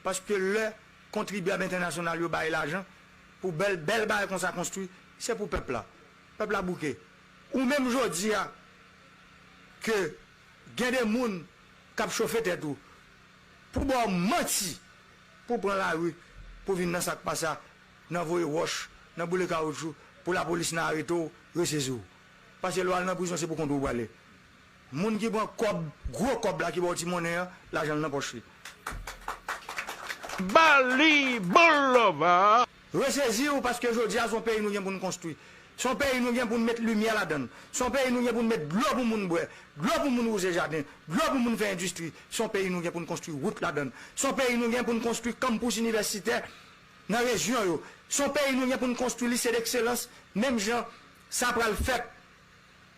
Paske lè kontribyab entènasyonal yo bay lajan pou bèl, bèl bagay konsa konstwi, se pou pèp la. Pèp la bouke. Ou menm jodi a, ke gen de moun k ap chofe tèt ou pou ba w manti, pou pran lari, pou vin nan sa k pa sa, nan voye wòch, nan boule kawoutchou, pou lapolis nan arete w, resezi w. Paske lè w al nan prizon, se pou kont ou w prale. Moun ki pran kòb, gwo kòb la ki ba w ti monnen an, lajan l nan pòch li. Ba li bon love. Resezi w, paske jodi a, se yon peyi nou gen pou n konstwi. Se yon peyi nou gen pou n met limyè ladan l. Se yon peyi nou gen pou n met dlo pou moun bwè, dlo pou moun wouze jaden, dlo pou moun fè endistri. Se yon peyi nou gen pou n konstwi wout ladan l. Se yon peyi nou gen pou n konstwi kanpis inivèsitè nan rejyon yo. Se yon peyi nou gen pou n konstwi lise dekselans, menm jan sa pral fèt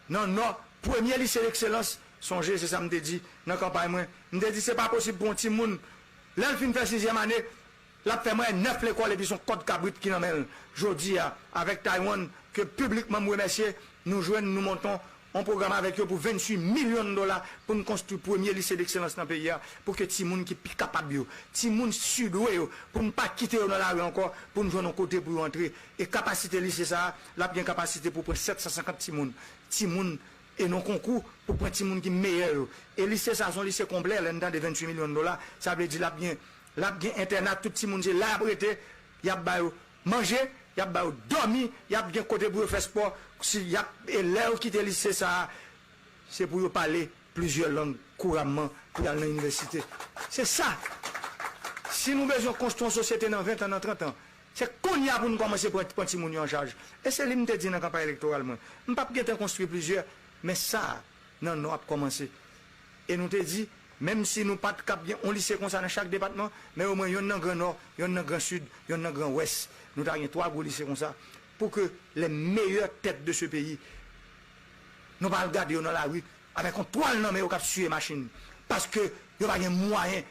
nan Nò, premye lise dekselans, sonje, se sa m te di nan kanpay mwen. M te di, se pa posib pou yon timoun, lè l fin fè sizyèm ane, l ap fè mwayen nèf lekòl epi se yon kòd kabrit ki nan men l. Jodi a, avèk Taiwan, ke piblikman m remèsye, nou jwenn, nou monte yon pwogram avèk yo pou venntuit milyon dola pou n konstwi premye lise dekselans nan peyi a, pou ke timoun ki pi kapab yo, timoun sudwe yo, pou n pa kite yo nan lari ankò, pou n jwenn yon kote pou yo antre. E kapasite lise sa a, l ap gen kapasite pou pran sèt san senkant timoun. Timoun, e nan konkou pou pran timoun ki meyè yo. E lise sa a se yon lise konplè, lè n tande venntuit milyon dola, sa vle di l ap gen, l ap gen entèna, tout timoun se la y ap rete, y ap ba yo manje, y ap ba yo dòmi, y ap gen kote pou yo fè spò, si y ap, e lè yo kite lise sa a, se pou yo pale plizyè lang kouramman pou y al nan inivèsite. Se sa. Si nou bezwen konstwi yon sosyete nan ven tan, nan trant an, se kounye a pou n kòmanse pran, pran timoun yo an chaj. E se li m te di nan kanpay elektoral mwen. M p ap gentan konstwi plizyè, men sa a, nan Nò ap kòmanse. E nou te di, menm si nou pa t k ap gen yon lise konsa nan chak depatman, men omwen yonn nan Gran Nò, yonn nan Gran Sid, yonn nan Gran Wès. Nou ta gen twa gwo lise konsa, pou ke les meilleures têtes de ce pays, nou pa al gade yo nan lari avèk yon twal nan men yo k ap siye machin, paske yo pa gen mwayen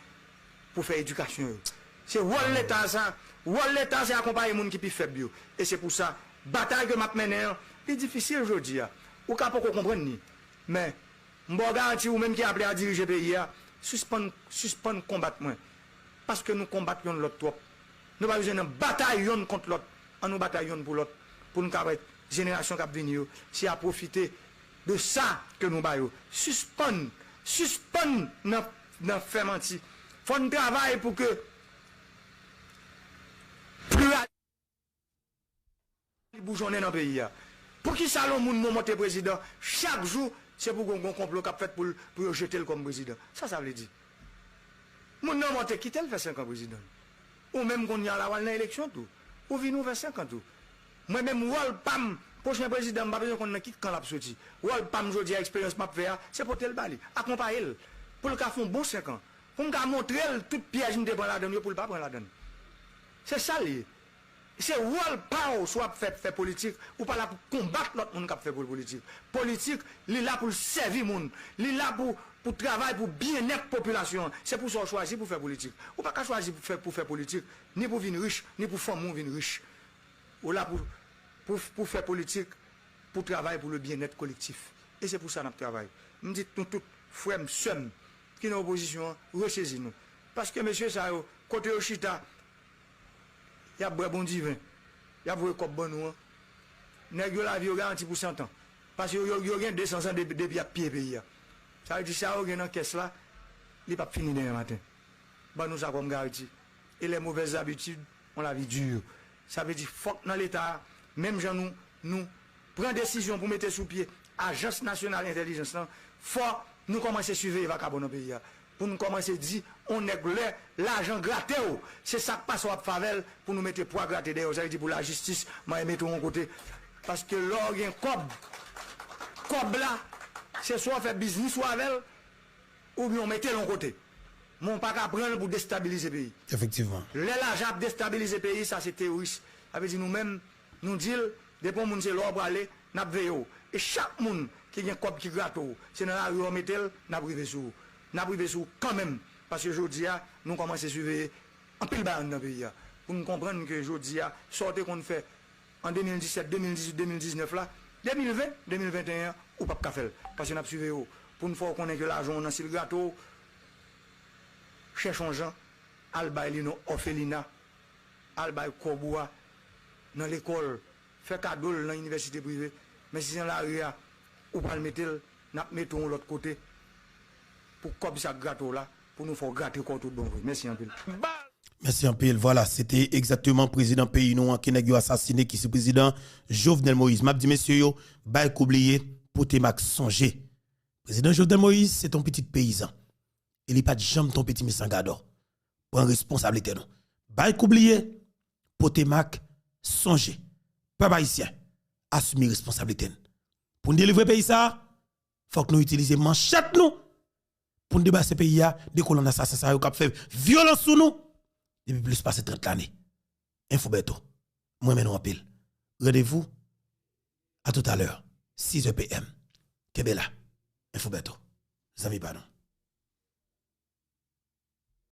pou fè edikasyon yo. Se wòl Leta sa, wòl Leta se akonpaye moun ki pi fèb yo. E se pou sa, batay ke m ap mennen an, li difisil jodi a. Ou ka poko konprann li, men m ba w garanti, ou menm ki aple a dirije peyi a, sispann, sispann konbat mwen. Paske nou konbat yonn lòt twòp. Nou pa bezwen nan batay yonn kont lòt. An nou batay yonn pou lòt, pou n ka pèmèt jenerasyon k ap vini yo, se a pwofite de sa ke nou ba yo. Sispann, sispann nan, nan fè manti. Fò n travay pou ke pliralis boujonnen nan peyi a. Poukisa lè yon moun monte prezidan, chak jou, se pou gon, gon konplo k ap fèt pou l, pou yo jete l kòm prezidan? Sa sa vle di? Moun nan monte, kite l fè senk an prezidan. Ou menm kounye a la, w al nan eleksyon tou. Ou vini, ou fè senk an tou. Mwen menm, wòl pa m, pwochen prezidan, m pa bezwen konn nan ki kan l ap soti. Wòl pa m jodi a, eksperyans m ap fè a, se pote l ba li, akonpaye l, pou l ka fè yon bon senk an, pou m ka montre l tout pyèj m te pran ladan l yo, pou l pa pran ladan l. Se sa l ye. Se wòl pa w si w ap fè, fè politik, ou pa la pou konbat lòt moun k ap fè pol-, politik. Politik, li la pou l sèvi moun. Li la pou, pou travay pou byennèt popilasyon an. Se pou sa w chwazi pou fè politik. Ou pa ka chwazi pou fè, pou fè politik, ni pou vin rich, ni pou fanmi w vin rich. Ou la pou, pou, pou fè politik, pou travay pou le byennèt kolektif. E se pou sa n ap travay. M di nou tout, frè m, sè m, ki nan opozisyon an, resezi nou. Paske mesye sa yo, kote yo chita, y ap bwè bon diven, y ap voye kòb ban nou an. Nèg yo, lavi yo garanti pou san tan. Paske yo, yo, yo gen de san zan depi, depi y ap piye peyi a. Sa vle di sa yo gen nan kès la, li p ap fini demen maten. Ban nou sa kòm garanti. Et les mauvaises habitudes ont la vie dure. Sa vle di fòk nan Leta a, menm jan nou, nou pran desizyon pou mete sou pye Ajans Nasyonal Entèlijans lan, fò nou kòmanse siveye vakabon nan peyi a. Pou nou kòmanse di, on nèg lè lajan grate w, se sa k pase w ap fè avè l, pou nou mete pwa grate dèyè w. Sa vle di pou lajistis, manyen mete w yon kote. Paske lè w gen kòb, kòb la, se swa w fè biznis ou avè l, oubyen w mete l yon kote. Men w pa ka pran l pou destabilize peyi. Efektivman. Lè lajan ap destabilize peyi, sa se teworis. Sa vle di nou menm, nou di l, depi yon moun se la w prale, n ap veye w. E chak moun ki gen kòb ki grate w, se nan lari w mete l, n ap rive sou ou. N ap rive sou ou kanmenm. Paske jodi a, nou kòmanse siveye anpil bagay anndan peyi a. Pou n konprann ke jodi a, sa w te konn fè an de mil disèt, de mil dizuit, de mil diznèf la, de mil ven, de mil venteyen an, ou p ap ka fè l. Paske n ap siveye w. Pou n fè w konnen ke lajan w nan, si l grate w, chèche yon jan, al bay li nan òfelina, al bay kòb ou a nan lekòl, fè kado l nan inivèsite prive. Men si se nan lari a, ou pral mete l, n ap mete w yon lòt kote pou kòb sa k grate w la, pou nou fè w grate kò w tout bon vre. Mèsi anpil. Mèsi anpil. Vwala, se te egzakteman prezidan peyi nou an ke nèg yo asasine, ki se prezidan Jovenel Moïse. M ap di mesye yo, bay kou bliye, pote mak sonje. Prezidan Jovenel Moïse, se te yon pitit peyizan. E li pa t janm te yon pitit mesye gadò. Pran responsablite nou. Bay kou bliye, pote mak, sonje. Pèp ayisyen, asime responsablite n. Pou n delivre peyi sa a, fòk nou itilize manchèt nou pou n debarase peyi a de kolonn asasen sa yo k ap fè vyolans sou nou depi plis pase trant lane. Enfo Bèto, m renmen nou anpil. Randevou a toutalè, sizè P M. Kenbe la. Enfo Bèto, zanmi pa nou.